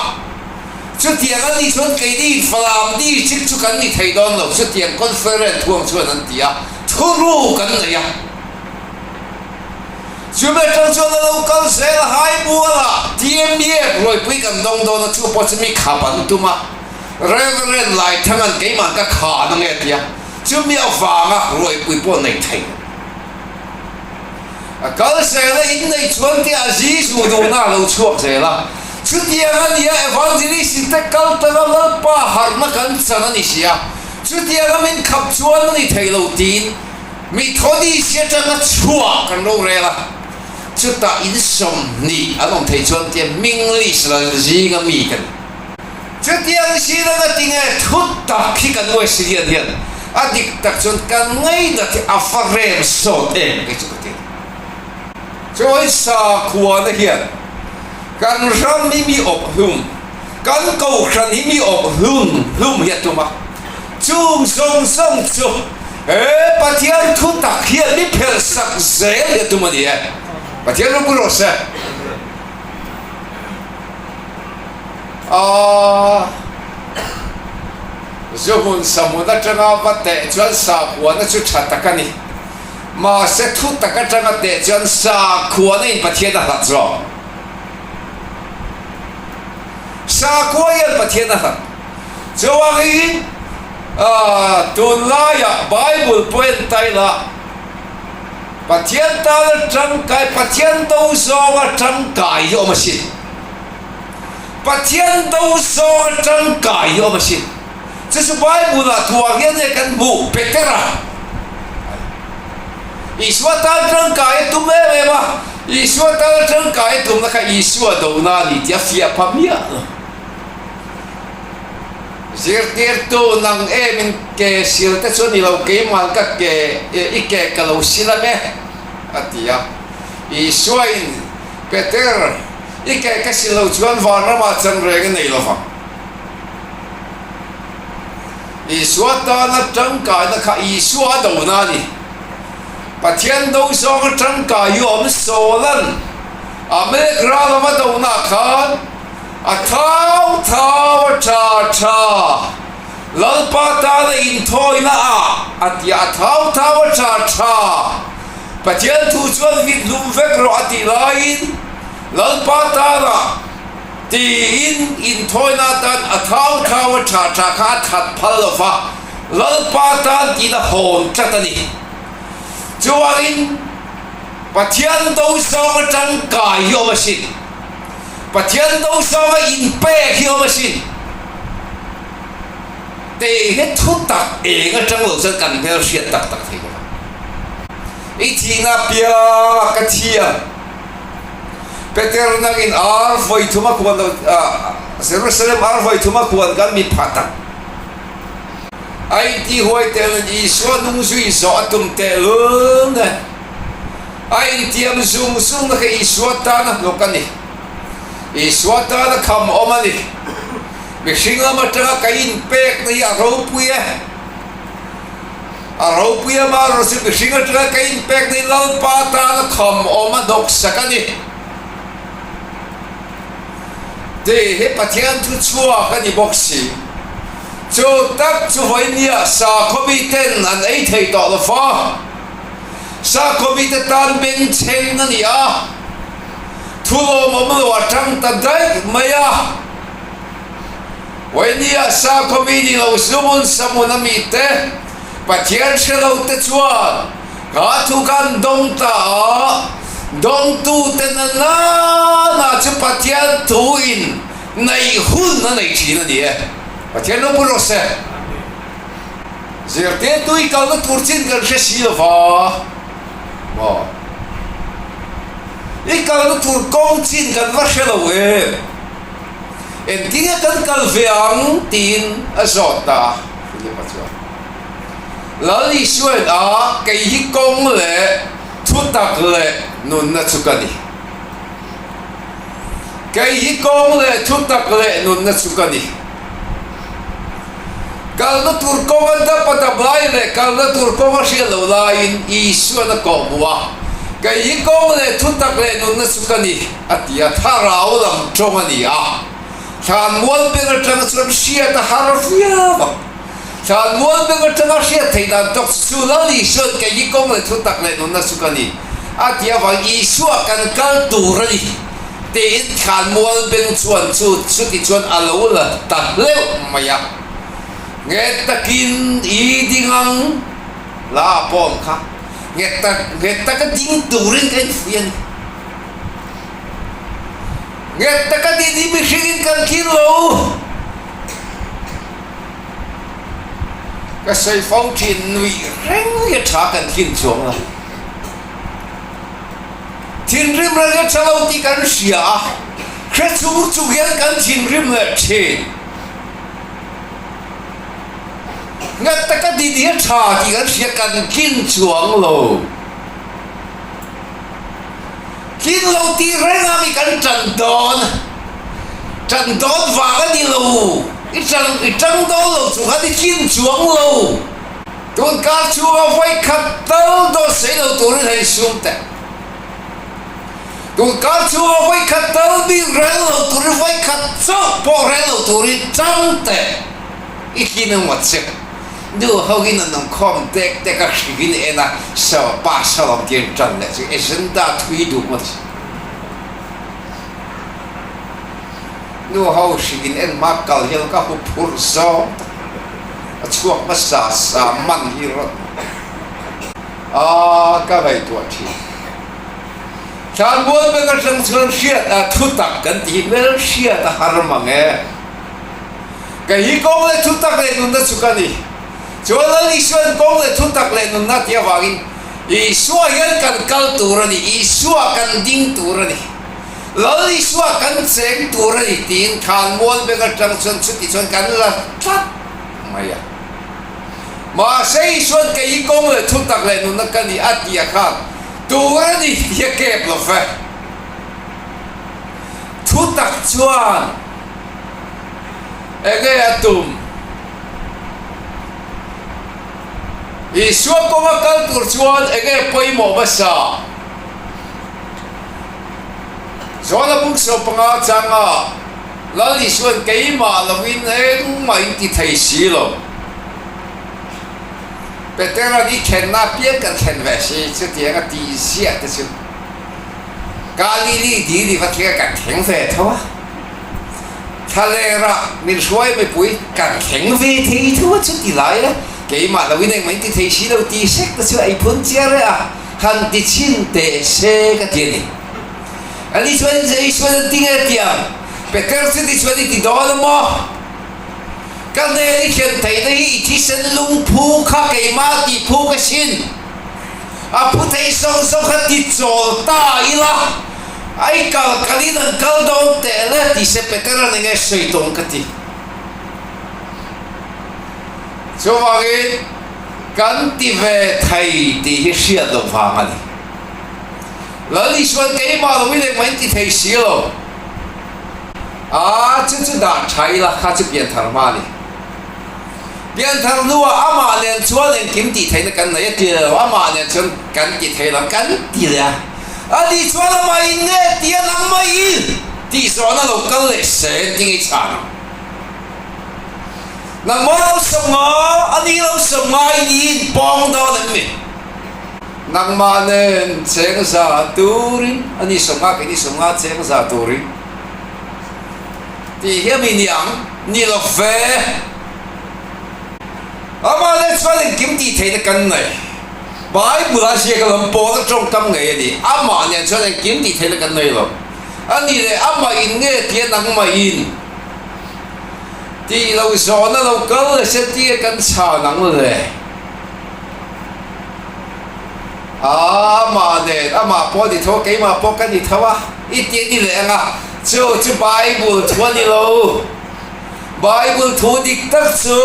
Speaker 1: Chutiang a nih chuan keini Falam district chu kan ni thei dawn lo, chutiang conference thuang chuan an ti a, thuru kan nei a. Chumi atang chuan a lo kal zel a, Haibuala TMEF ruaipui kan dawng dawn a, chu pawh chu mi khap an tum a, Reverend Laithanga'n keimah ka khan ange a ti a, chumi avanga ruaipui pawh nei thei lo. A kal zel a, inneih chuan tih a Jisu duhna a lo chhuak zel a, chutiang a nia Evangelist te kal tanga Lalpa harhna kan chan a ni si a, chutianga min khap chuan a ni thei lo tiin, Methodist atanga chhuah kan lo rel a, chutah in 20 an awm thei chuan tia hming list la zinga mi ka ni. Chutiang ziranga tinge thu tak hi kan Wesleyan hian a dik tak chuan kan ngaihna hi a va rem sawt em kei chu ka ti a ni. Chuan sakhuana hian kan ram hi mi awp hlum, kan kohhran hi mi awp hlum hlum hi a tum a. Chung zawng zawng chu he Pathian thu tak hian mi phelh sak zel hi a tum a ni e. Pathian ropui rawh se. A zu hmun sahmun atanga va teh chuan sakhuana chu tha tak a ni. Mahse thu tak atanga teh chuan sakhuana in Pathian a hlat zawk. Sakhua hian Pathian a hlat. Chuangin tunlaiah Bible pawh en ta ila, Pathian tana tangkai, Pathian do zawnga tangkai hi awm asin. Pathian do zawnga tangkai hi awm asin. Chu chu Bible-ah thuah hian nge kan hmuh Petera? Isua tan tangkai a tum em em a, Isua tana tangkai a tumna kha Isua dona a ni tih a fiah pha miah lo. Zirtirtu nang em in ke sil te chu ni lo keimah ka ke i ke ka lo sil ang e a ti a. Isua in Peter i ke ka sil lo chuan vanramah chan reng a nei lo vang. Isua tana tangkaina kha Isua a dona a ni. Pathian do zawnga tangkai hi awm Sawlan Amalek ral ava dona khan A thau thau a tha tha, Lalpa tana inthawina ah a ti a, a thau thau a tha tha, Pathian thu chuan vit hlum vek rawh a tih laiin Lalpa tana tiin inthawina atan a thau thau a tha tha kha a that phal lo va, Lalpa tan tiin a hawn tlat a ni. Chuvangin Pathian do zawng atang kai hi awm asin. Pathian do zawnga inpek hi awm asin. Te hi thu tak eng atang lo chuan kan hmel hriat tak tak thei lo va. I thihna pianga ka thi a, Peter nangin ar vawi thum a kuan lo, Jerusalem ar vawi thum a kuan kan mi pha tak. A intihuai telin Isua nung zui zawh a tum tehlul nen. A intiam zung zungna kha Isua tana hnuk a ni. Isua tana kham awm a ni. Mihring lam atanga ka inpekna hi a ropui e. A ropui a marawh chu mihring atanga ka inpekna hi Lalpa tana kham awm a hnawksak a ni. Tih hi Pathian thu chhuak a ni bawk si. Chu tak chu vawinia sakhaw miten an ei thei tawh lo va. Sakhaw mite tan bengchheng a ni a, thu lawmawm lo a tang ta daih mai a. Vawinia sakhaw mi ni lo Sumun Samuna mite, Pathian hre lo te chuan Kha thu khan dawng ta a, dawngtute na nana chu Pathian thu in neih hun a nei thin a ni e. Pathian lo pui rawh se. Zirtirtu i kalna tur chin kan hre si lo va maw? I kalna tur kawng chin kan va hre lo em? Engtinge kan kal ve ang? tiin a zawt ta a, Philipa chuan. Lal Isuain a, Kei hi kawng leh thutak leh nunna chu ka ni. Kei hi kawng leh thutak leh nunna chu ka ni. Kalna tur kawng a dap a dap lai leh kalna tur kawng a hriat loh laiin Isuain a kawh hmuh a, Kei hi kawng leh thutak leh nunna chu ka ni, a ti a, thlarau lam tawng a ni a. Thlanmual beng atang chuan hriat a har viau ang. Thlanmual beng atanga hriat theih dan tawk chu Lal Isua'n kei hi kawng leh thutak leh nunna chu ka ni a ti avang Isua kan kal tur a ni tiin thlanmual beng chuan chu chuti chuan a lo la ta hleuh mai a. Nghet takin i ding ang la a pawm kha nghet tak nghet taka ding turin ka infuih a ni. Nghet taka din hi mihringin kan thin lo. Ka sawi fo thin nuih reng hi a tha kan thin chuang lo. Thinrim reng hi a tha lo tih kan hria a, hre chung chung hian kan thinrim leh thin. Nghat taka din hi a tha tih kan hria kan thin chuang lo. Tlin lo tih reng a mi kan tan dawn, tan dawn vang a ni lo, i tan i tang dawn lo chu khan i tlin chuang lo. Tun kar chhunga vawi khat tal dawn sawi lo turin hei sum teh. Tun kar chhunga vawi khat tal bik reng lo turin vawi khat chauh pawh reng lo turin tang teh i tlin ang ngawt che. Nu hoin an awm khawm tek tek a hriin en a, saw pa sawm tir tan leh chu agenda thui duh ngawt a si. Nu ho hriin en hma kal hian ka hu phurh zawng tak a chhuak hmasa sa man hi rawn a ka ngaihtuah thin. Thlanmual beng atang chuan hriat a thutak kan tih hi hmel hriat a har mang e. Kei hi kawng leh thutak leh nunna chu ka ni. Chuan Lal Isua'n kawng leh thutak leh nunna tih avangin Isua hian kan kal tur a ni, Isua kan ding tur a ni, Lal Isua kan cheng tur a ni tiin Khanmual beng atang chuan chuti chuan kan la tlat mai a. Mahse Isua'n kei hi kawng leh thutak leh nunna ka ni a tih a khan tur a ni tih a kep lo ve. Thutak chuan. Enge a tum? Isua kawnga kal tur chuan enge pawimawh hmasa? Johana buk 15 changa Lal Isua'n keimah lovin engmah in ti thei si lo. Petera'n i thlenna apiang kan thlen ve si, chutiang a tih ziah te chu Galili dili va thleng a kan thleng ve tho a. Thlalera min hruai mipui kan thleng ve thei thu a chuti lai a, keimah lo in engmah in ti thei si lo ti sek te chu a i phun chiar e a, han ti chhin teh se ka ti a ni. Ani chuan Isuan an ti nge tiang, Peter chuti chuan i ti dawn a maw? Ka hnen i thlen theihna hi i thisen lungphu kha keimah tih phu ka sin. A phu thei zawng zawng kha ti chawl ta ila. Ai kal kalin an kal dawn teh le tih se Petera'n enge sawi tawng ka ti. Chuvangin kan ti ve thei tih hi hriat loh vang a ni. Lal Isua'n keimah lo in engmah in ti thei si lo. A chu chu dah tha ila kha chu pianthar hma a ni. Pianthar hnuah amah nen chuan engkim tih theihna kan nei a ti lo, amah nen chuan kan ti thei lam kan ti leh a. Ani chuan amah in nge tia nangmah in tih zawhna lo kal leh se engtin nge i chhan ang? Nangmah lo sawm nga, ani lo sawm nga in i inpawng dawn em ni? Nangmah nen cheng za turin, ani sawm nga keini sawm nga cheng za turin tih hi a mi ni ang? Ni lo ve. Amah leh chuan engkim tih theihna kan nei. Bible-a ziak alawm Paula tawngkam ngei a ni. Amah nen chuan engkim tih theihna kan nei lo. A nih leh amah in nge tia nangmah in tih lo zawhna lo kal leh se tia kan chhan ang le. Amah nen amah pawh a ni tho a, keimah pawh ka ni tho a, i tih a ni leh ang a, chu chu Bible thu a ni lo. Bible thu dik tak chu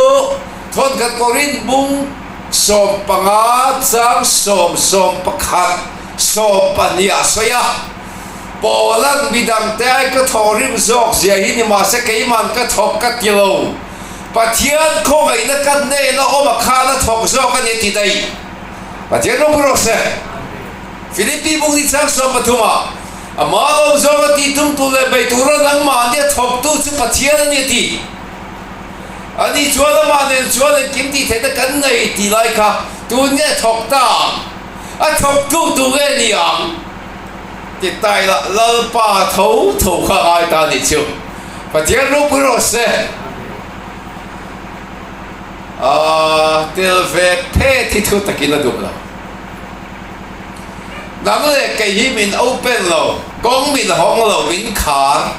Speaker 1: thawnkhat Korinth bung 15 chang sawm 11 20 ah a sawi a, Paula'n midangte ai ka thawhrim zawk zia hi ni mahse keima'n ka thawk ka ti lo, Pathian khawngaihna ka hnena awm a khan a thawk zawk a ni a ti daih. Pathian rawng rawh se. Philippi bung ni chang 13 ah, Amah lo zawng a tih tum tu leh bei tura nangmah nia thawktu chu Pathian a ni a ti. Ani chuan amah nen chuan engkim tih theihna kan nei tih lai kha tun nge thawk ta ang? A thawktu tu nge ni ang? Ti ta ila Lalpa tho tho kha ngai ta a nih chu. Pathian ropui rawh se. A tel ve phet hi thu takin a duh lo. Nang leh kei hi min open lo, kawng min hawng lo, min khar.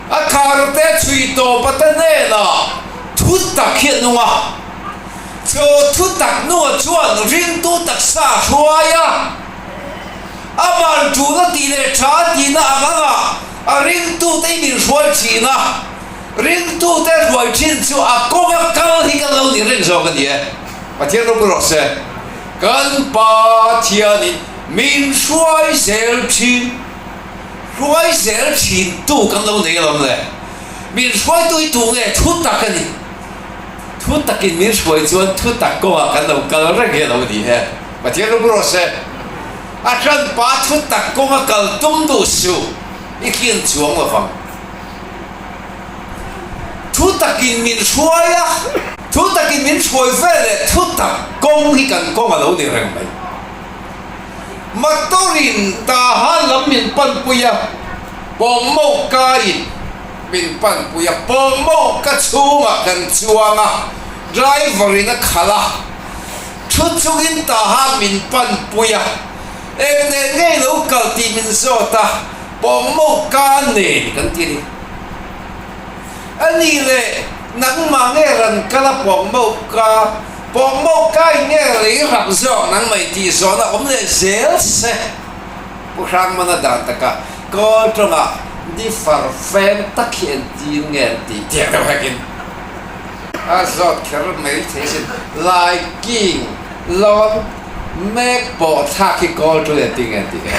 Speaker 1: A khar te chhui tawp a te hnenah thu tak hi a nung a. Chu thu tak nunga chuan ringtu taksa a hruai a. Aman tuna tih leh tha a tihna ang angah a ringtute hi min hruai thin a. Ringtute hruai thin chu a kawnga kal hi kan lo ni reng zawk a ni e. Pathian ropui rawh se. Kan Pathianin min hruai zel thin, hruai zel thin tu kan lo nei alawm le. Min hruaitu hi tu nge? Thu tak a ni. Thu takin min hruai chuan thu tak kawngah kan lo kal reng hi a lo ni e. Pathian ropui rawh se. A hranpa thu tak kawnga kal tum duh suh, i thlin chuang lovang. Thu takin min hruai a, thu takin min hruai vel leh thu tak kawng hi kan kawng a lo ni reng mai. Motor-in Tahan lam min panpui a, Pawngmawhka-in min panpui a, Pawngmawhka chhungah kan chuang a, driver-in a khalh a, thu chungin Tahan min panpui a, eng nen ngei lo kal tih min zawt a, Pawngmawhka nen kan ti a ni. A nih leh nangmah nge ran kal a pawngmawhka, pawngmawhka in nge lei rak zawk nangmah i tih zawhna awm leh zel se. Pu Hrangmana dan taka Kawl tawngah ni far fem tak hi entir nge an tih tiang deuh hekin a zawt kher mai thei sin. Lai king lawn mek pawh thlak hi Kawl tawng entir nge an tih kher.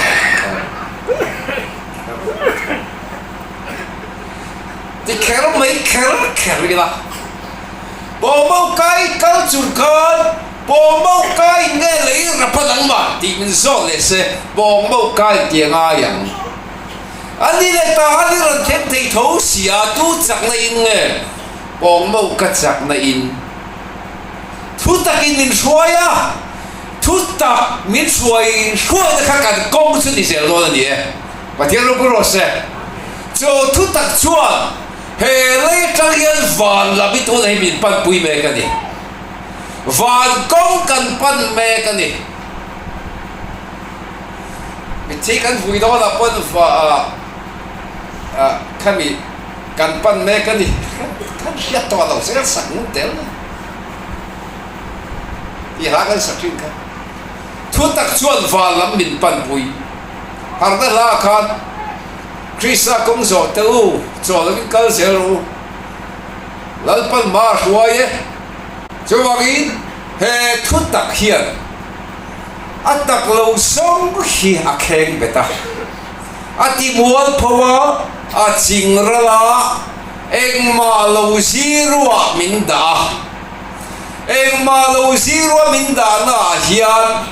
Speaker 1: Ti kher mai kher kher ila. Pawngmo kai kal chung khan pawngmo kai nge lei rap a nangmah tih min zawt leh se pawngmo kai ti a ngai ang. A ni leh ta a ni rawn thleng thei tho si a tu chakna in nge pawngmo ka chakna in thu takin min hruai a thu tak min hruai hruaina kha kan kawng chu ni zel dawn a ni e. Pathian ropui rawh se. Chu thu tak chuan he lei atang hian van lam hi tunah hi min panpui mek a ni. Van kawng kan pan mek a ni. Mitthi kan vui dawnah pawn va ah khami kan pan mek a ni. Kan hriat tawh lo zel sak ngun tel tih hla kan sa thin kha. Thu tak chuan van lam min panpui. Harna hla khan Krista kawng zawh teh u, chaw lovin kal zel rawh u. Lalpan hma a hruai e. Chuvangin he thu tak hian a tak lo zawng hi a kheng bet a, a ti mualpho a, a ching ral a, engmah lo zirua min dah a. Engmah lo zirua min dahna ah hian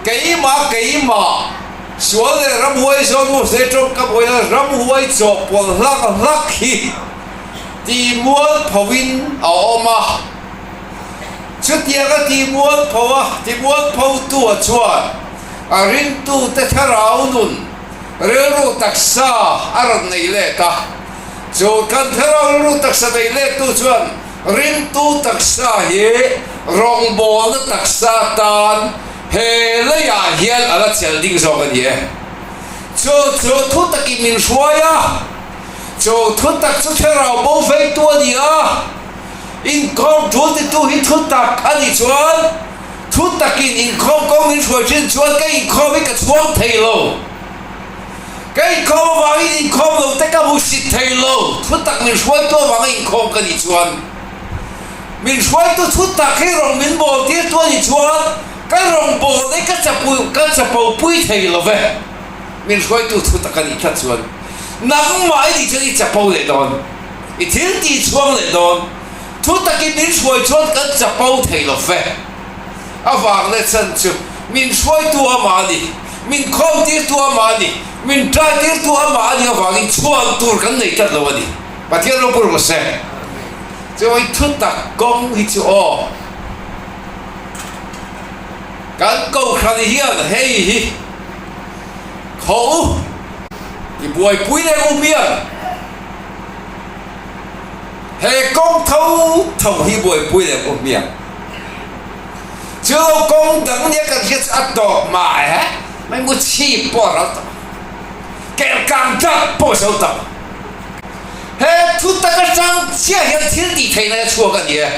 Speaker 1: keimah keimah sual leh ramhuai zawn Mose tawngka buaina ramhuai chawhpawlh hlak hlak hi tih mualpho in a awm a. Chutianga tih mualpho a ti mualpho tu ah chuan a ringtute thlarau nun rilru taksa a rawn nei let a. Chu kan thlarau rilru taksa nei let tu chuan. Ringtu taksa hi rawngbawlna taksa tan he leiah hian a la chelh ding zawk a ni e. Chu chu thutakin min hruai a, chu thutak chu thlarau bo veitu a ni a, inkhawm tul titu hi thutak a nih chuan thutakin inkhawm kawng min hruai thin chuan ka inkhawm hi ka chhuang thei lo. Ka inkhawm avangin inkhawm lo te ka hmusit thei lo, thutak min hruaitu avanga inkhawm ka nih chuan min hruaitu thutak hi rawng min bawl tirtu a nih chuan ka rawng bawl hi ka chapu ka chapo pui thei lo ve, min hruaitu thutak a nih tlat chuan nangmah i nih chuan i chapo leh dawn, i thil tih chhuang leh dawn, thutakin min hruai chuan kan chapo thei lo ve. Avang leh chan chu min hruaitu amah a ni, min khawmtirtu amah a ni, min taitirtu amah a nih avangin chhuan tur kan nei tlat lo a ni. Pathian ropui rawh se. Chuan thutak kawng hi chu aw, kan kohhran hian hei hi khaw u i buaipui leh u mial. He kawng tho tho hi buaipui leh u mial. Chu kawng dang nia kan hriat chu a tawp mah e, mai mu chhip pawh a ral tawh, kel kang dak pawh a zo tawh. He thu tak atang chiah hian thil tih theihna a chhuak a ni e,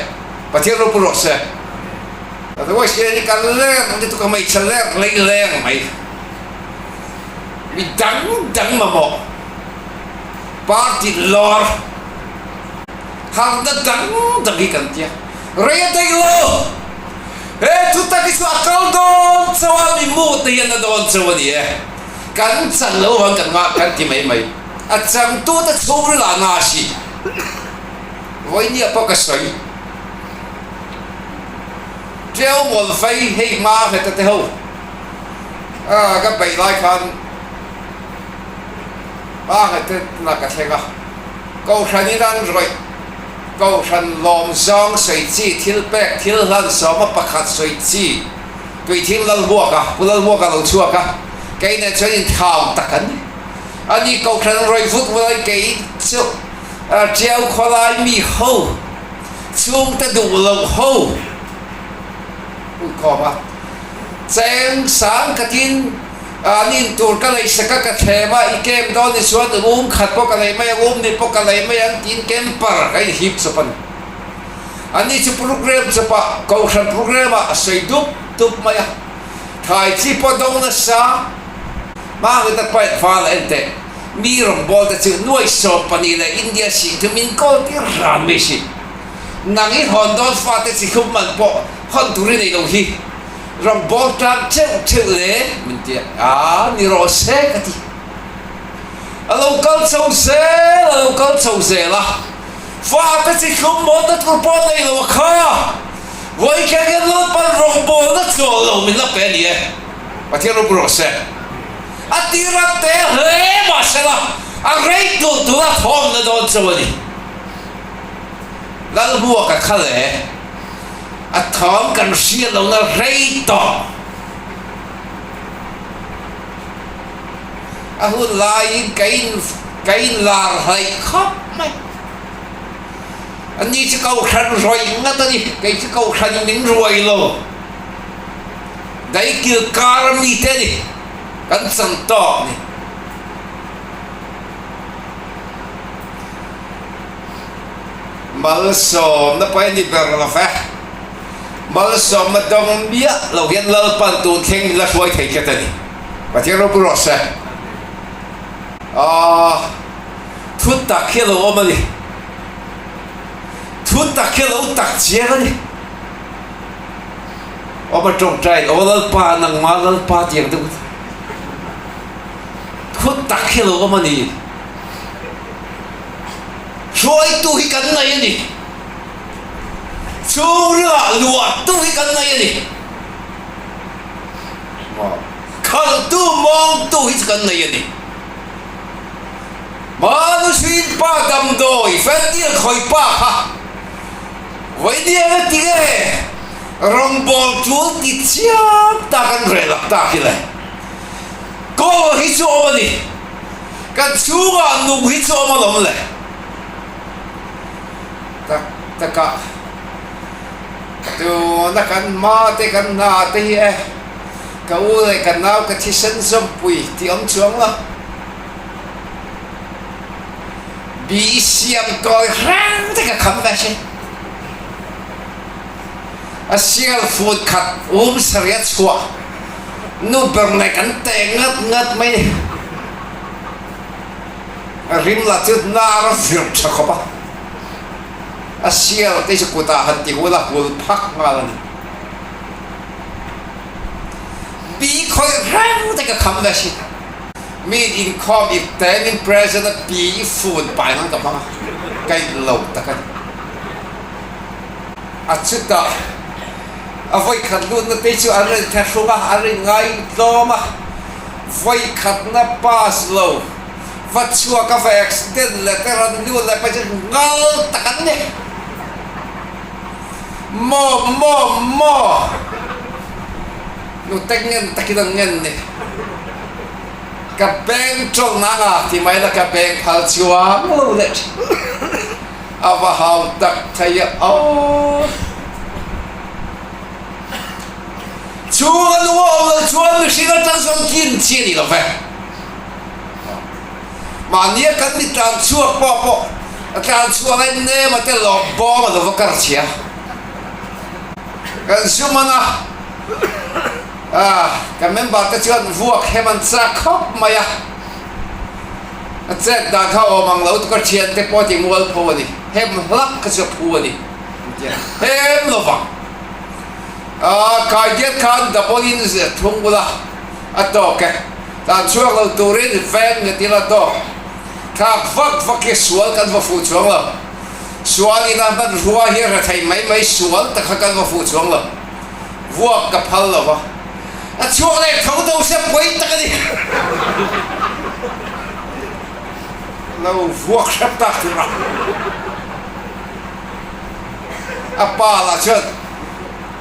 Speaker 1: Pathian ropui rawh se. Otherwise hian i kal leng lutuk a, hmeichhe leng lei leng mai, mi dang dang mamawh, party lawr. Harna dang dang hi kan tia. Rei a daih lo. He thu tak hi chu a kal dawn chauh a, mi mu te hian a dawn chauh a ni e. Kan chan lo vang kan ngah kan ti mai mai. A changtu te chhungril ah nga si. Vawinia pawh ka sawi. Ṭeu ngawl fei hei hma heta te ho a ka beih lai khan hma heta na ka thleng a. Kohhran in an rawih, Kohhran lawm zawng sawi chi, thil pek, thil hlan sawma pakhat sawi chi, Tuithing Lalhmuaka, Pu Lalhmuaka lo chhuak a, kei nen chuan inthau tak an ni. Ani Kohhran an rawih vut vut a, kei chu Tiau khawlai mi ho, chhungte duh loh ho, Uitkhawm a, cheng sang khatin An in tur ka lei sak a, ka thlem a, i kem dawn ni chuan um khat pawh ka lei mai ang, um ni pawh ka lei mai ang tiin camper ka inhip chawp a ni. Ani chu program chawpah, kohhran program ah a sawi dup dup mai a, thlai chi pawh do nasa, hma nghet a paih val a en teh, mi rawngbâwl te chu nuai 12 leh India sing chu min kawl tir ran mai si. Nang i hawn dawn fate chi khup man pawh hawn tur i nei lo hi. Rawngbawl tlang theuh theuh le min ti a, ni rawh se ka ti. A lo kal chho zel, a lo kal chho zel a, fate chi thlum mawlna tur pawh a nei lo a kha. Vawi kher hian Lalpan rawngbawlna chawl lo min la pe a ni e. Pathian ropui rawh se. A tir a te hle mahsela a rei tulh tulh a thawmna dawn chauh a ni. Lalhmuaka kha le. A thawm kan hriat lohna rei tawh. A hun laiin ka in ka inlar hlaih khawp mai. Ani chu kohhran rawih ngat a ni, kei chu kohhran in min ruai lo. Daikil kar a mite a ni, kan chan tawk ni. Malsawmna pawh a ni ber lo ve. Malsawmna dawng miah lo hian Lalpan tun thleng min la hruai thei tlat a ni. Pathian ropui rawh se. Aaa, thu tak hi a lo awm a ni. Thu tak hi a lo tak chiang a ni. Awm a tawngtai, Aw Lalpa, nangmah Lalpa tiang deuh. Thu tak hi a lo awm a ni. Hruaitu hi kan nei a ni. Chhungrilah luahtu hi kan nei a ni. Khalhtu, mawngtu hi chu kan nei a ni. Manusuin pa damdawi Fentir khawi pa kha vawinia ti nge rawngbawl tul ti chiam ta kan rel ak ta khi le. Kawl hi chu awm a ni. Kan chhungah nung hi chu awm alawm le. Tak. Takah tuna kan hma te kan hna te hi e ka u leh ka nau ka thisen zawmpui tih awm chuang lo. Bi i siam kawi hrang te ka kham ve thin. A sial fun khat um sarih a chhuah nu ber leh kan teh ngat ngat mai ni. A rim lah chu nar a vir tha khawp a. A sial te chu kutah han ti hul a hul phak nghal a ni. Bi khawih reng te ka kham ve thin. Mi inkhawm ip te min present a pi i fun pai nan ka hmang a, kaih lo tak a ni. A chutah a vawikhat lutna te chu an rawn thlahrung a, an rawn ngai tlawm a, vawikhatna pass lo va chhuak a va accident leh te rawn lut leh pawh chu ngal tak an ni. Maw maw maw! Nute ngen takin an ngen ni. Ka beng tawlh nang a ti mai la ka beng phal chuang lo leh thin. A va hau tak thei a aw. Chhung a nung a awm lo chuan mihring atang chuan kin chi a ni lo ve. Mahnia kan mi tlan chhuak pawh pawh a tlan chhuah lai nem a te lawm bawm a lo va kar chhia. Kan zum an a, ah kan member te chuan vuak hem an chak khawp mai a. A chet dan kha awm ang lo tuk a thian te pawh ti mual pho a ni. Hem hlak kha chu a phu a ni. Hem lovang. Ah kai diat khan double in thung bula a tawk e. Tlan chhuak lo turin veng nghet ila tawk. Thlak vak vak hi sual kan va fuh chuang lo. Sual ina hmanrua hi a rethei mai mai sual tak kha kan va fuh chuang lo. Vuak ka phal lo va. A chhuak leh tho tho sia pawi tak a ni. Lo vuak hrep tak tur a. A pa lah chuan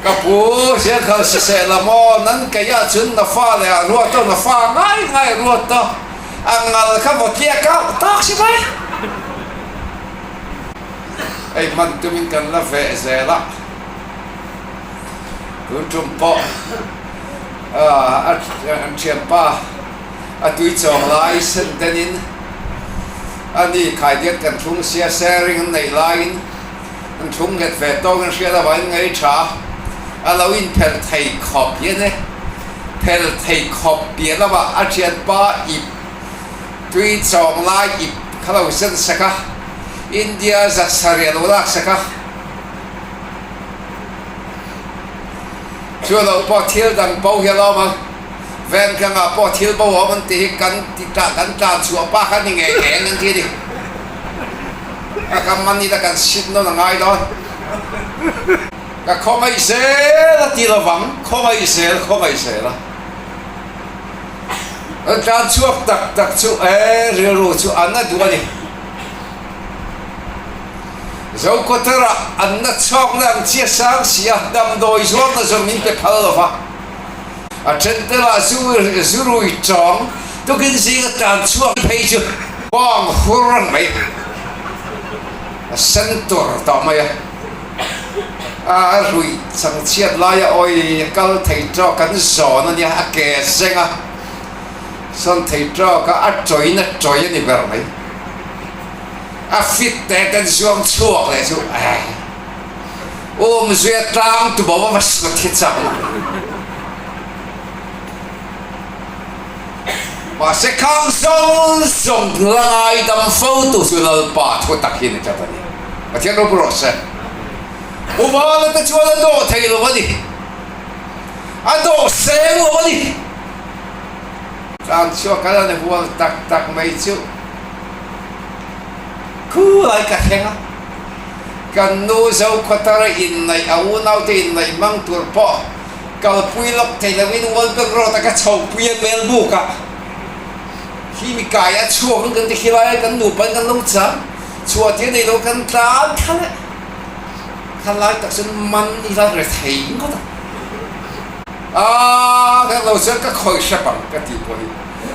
Speaker 1: ka pu Ziakhal siseh la maw nan kei ah chun na fa leh ah ruat aw na fa ngai ngai ruat aw a ngal kha vaw tliak a tak si mai. Hei hman tumin kan la veh zel a. Tun tum pawh an thianpa a tui chawng lai sen denin a ni khaidiat kan thlung sia sharing an neih laiin an thlung nghet ve tawk in hriat avangin ngaih tha a lo inphelh thei khawp hian e phelh thei khawp piah lamah a thianpa ip tui chawng lai ip kha lo zen sak a India zasarih a lo lak sak a. Chu lo pawh thil dang bo hi a lawm ang. Van tlangah pawh thil bo a awm an tih hi kan ti tah kan tlan chhuah pa kha ni ngei ngei ang an ti a ni. A ka man ila kan sit nawn a ngai dawn. Ka khawngaih zel a ti lovang, khawngaih zel, khawngaih zel a. Kan tlan chhuak tak tak chu e rilru chu a na duh a ni. Zokawtara an na chhawkna ang chi a sang si a, damdawi zuarna zawng min pe phal lo va. A then te lah zu zu rui tawng tukin zinga tlan chhuak phei chu bawng hur ang mai a sen tur tawh mai a. A rui chang chhiat laia awi a kal thei tawk an zawn a nia, a ke zeng a sawn thei tawk a, a tawin a tawi a ni ber mai. A fit te kan zuang chhuak leh chu eh umzuia tlang tu bo a va sut hi chak lo. Mahse khang zawng zawng la ngaidam fo tu chu Lalpa thu tak hi ni tlat a ni. Pathian ropui rawh se. Uvala te chuan a dawh thei lo a ni. A dawh seng lo a ni. Tlan chhuak a la ni hual tak tak mai chu. Khulai ka thleng a, kan nu Zokhawthara inneih a unaute inneih hmang tur pawh kalpui lawk thei loin World Bank Road a ka chhopui a Melbuk ah hi mi kai a chhuak in kan ti khilai a kan nupa in kan lo chang chhuah tir nei lo kan tlan thla leh khalai tak chuan man ila rethei ngawt a a kan lo chuan ka khawih hrep ang ka tih pawh hi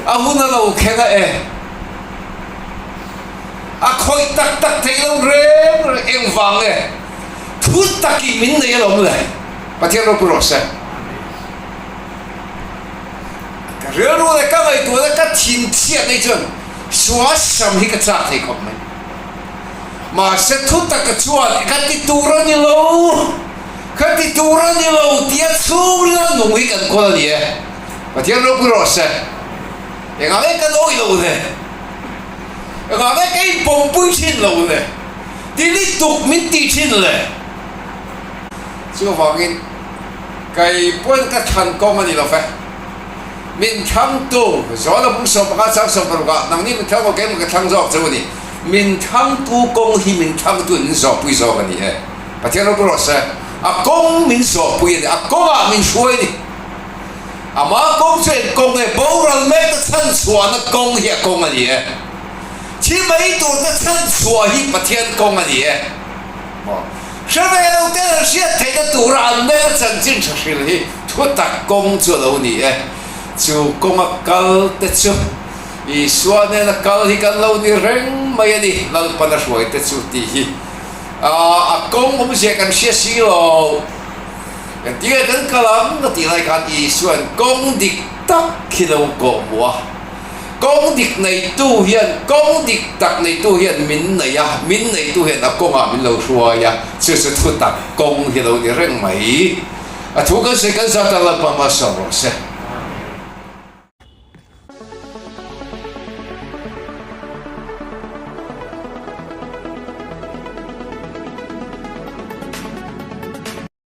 Speaker 1: a hun a lo khen a e. A khawih tak tak theih lo reng reng engvang nge? Thu takin min nei alawm le. Pathian ropui rawh se. Ka rilru leh ka ngaihtuah leh ka thinchhiat nei chuan suasam hi ka chak thei khawp mai. Mahse thu taka chuan ka ti tur a ni lo, ka ti tur a ni lo tia chhungrila nung hi kan kawl a ni e. Pathian ropui rawh se. Engah nge kan awih lo le? Engah nge ka inpawmpui thin lo le? Ti lutuk min ti thin le? Chuvangin kei pawn ka thlan kawng a ni lo ve. Min thlangtu, Zawla bung 15 chang 16 ah nangni min thlang aw keimah ka thlang zawk cheu a ni. Min thlangtu kawng hi min thlangtu in min zawhpui zawk a ni e. Pathian ropui rawh se. A kawng min zawhpui a ni. A kawngah min hruai a ni. Ama kawng chu eng kawng nge? Boral mekte chhanchhuahna kawng hi a kawng a ni e. Thi mai turte chhanchhuah hi Pathian kawng a ni e. Maw? Hre ve lo ten an hriat theihna tura an mel chanchin tha hril hi thutak kawng chu a lo ni e. Chu kawnga kal te chu Isua nena kal hi kan lo ni reng mai a ni, Lalpan a hruai te chu tih hi a kawng awmzia kan hria si lo. Engtinge kan kal ang a tih lai khan Isua'n kawng dik tak hi lo kawh hmuh a. Kawng dik neitu hian, kawng dik tak neitu hian min nei a, min neitu hian a kawngah min lo hruai a, chu chu thutak kawng hi lo ni reng mai. A thu kan sawi kan zat a, Lalpa malsawm rawh se.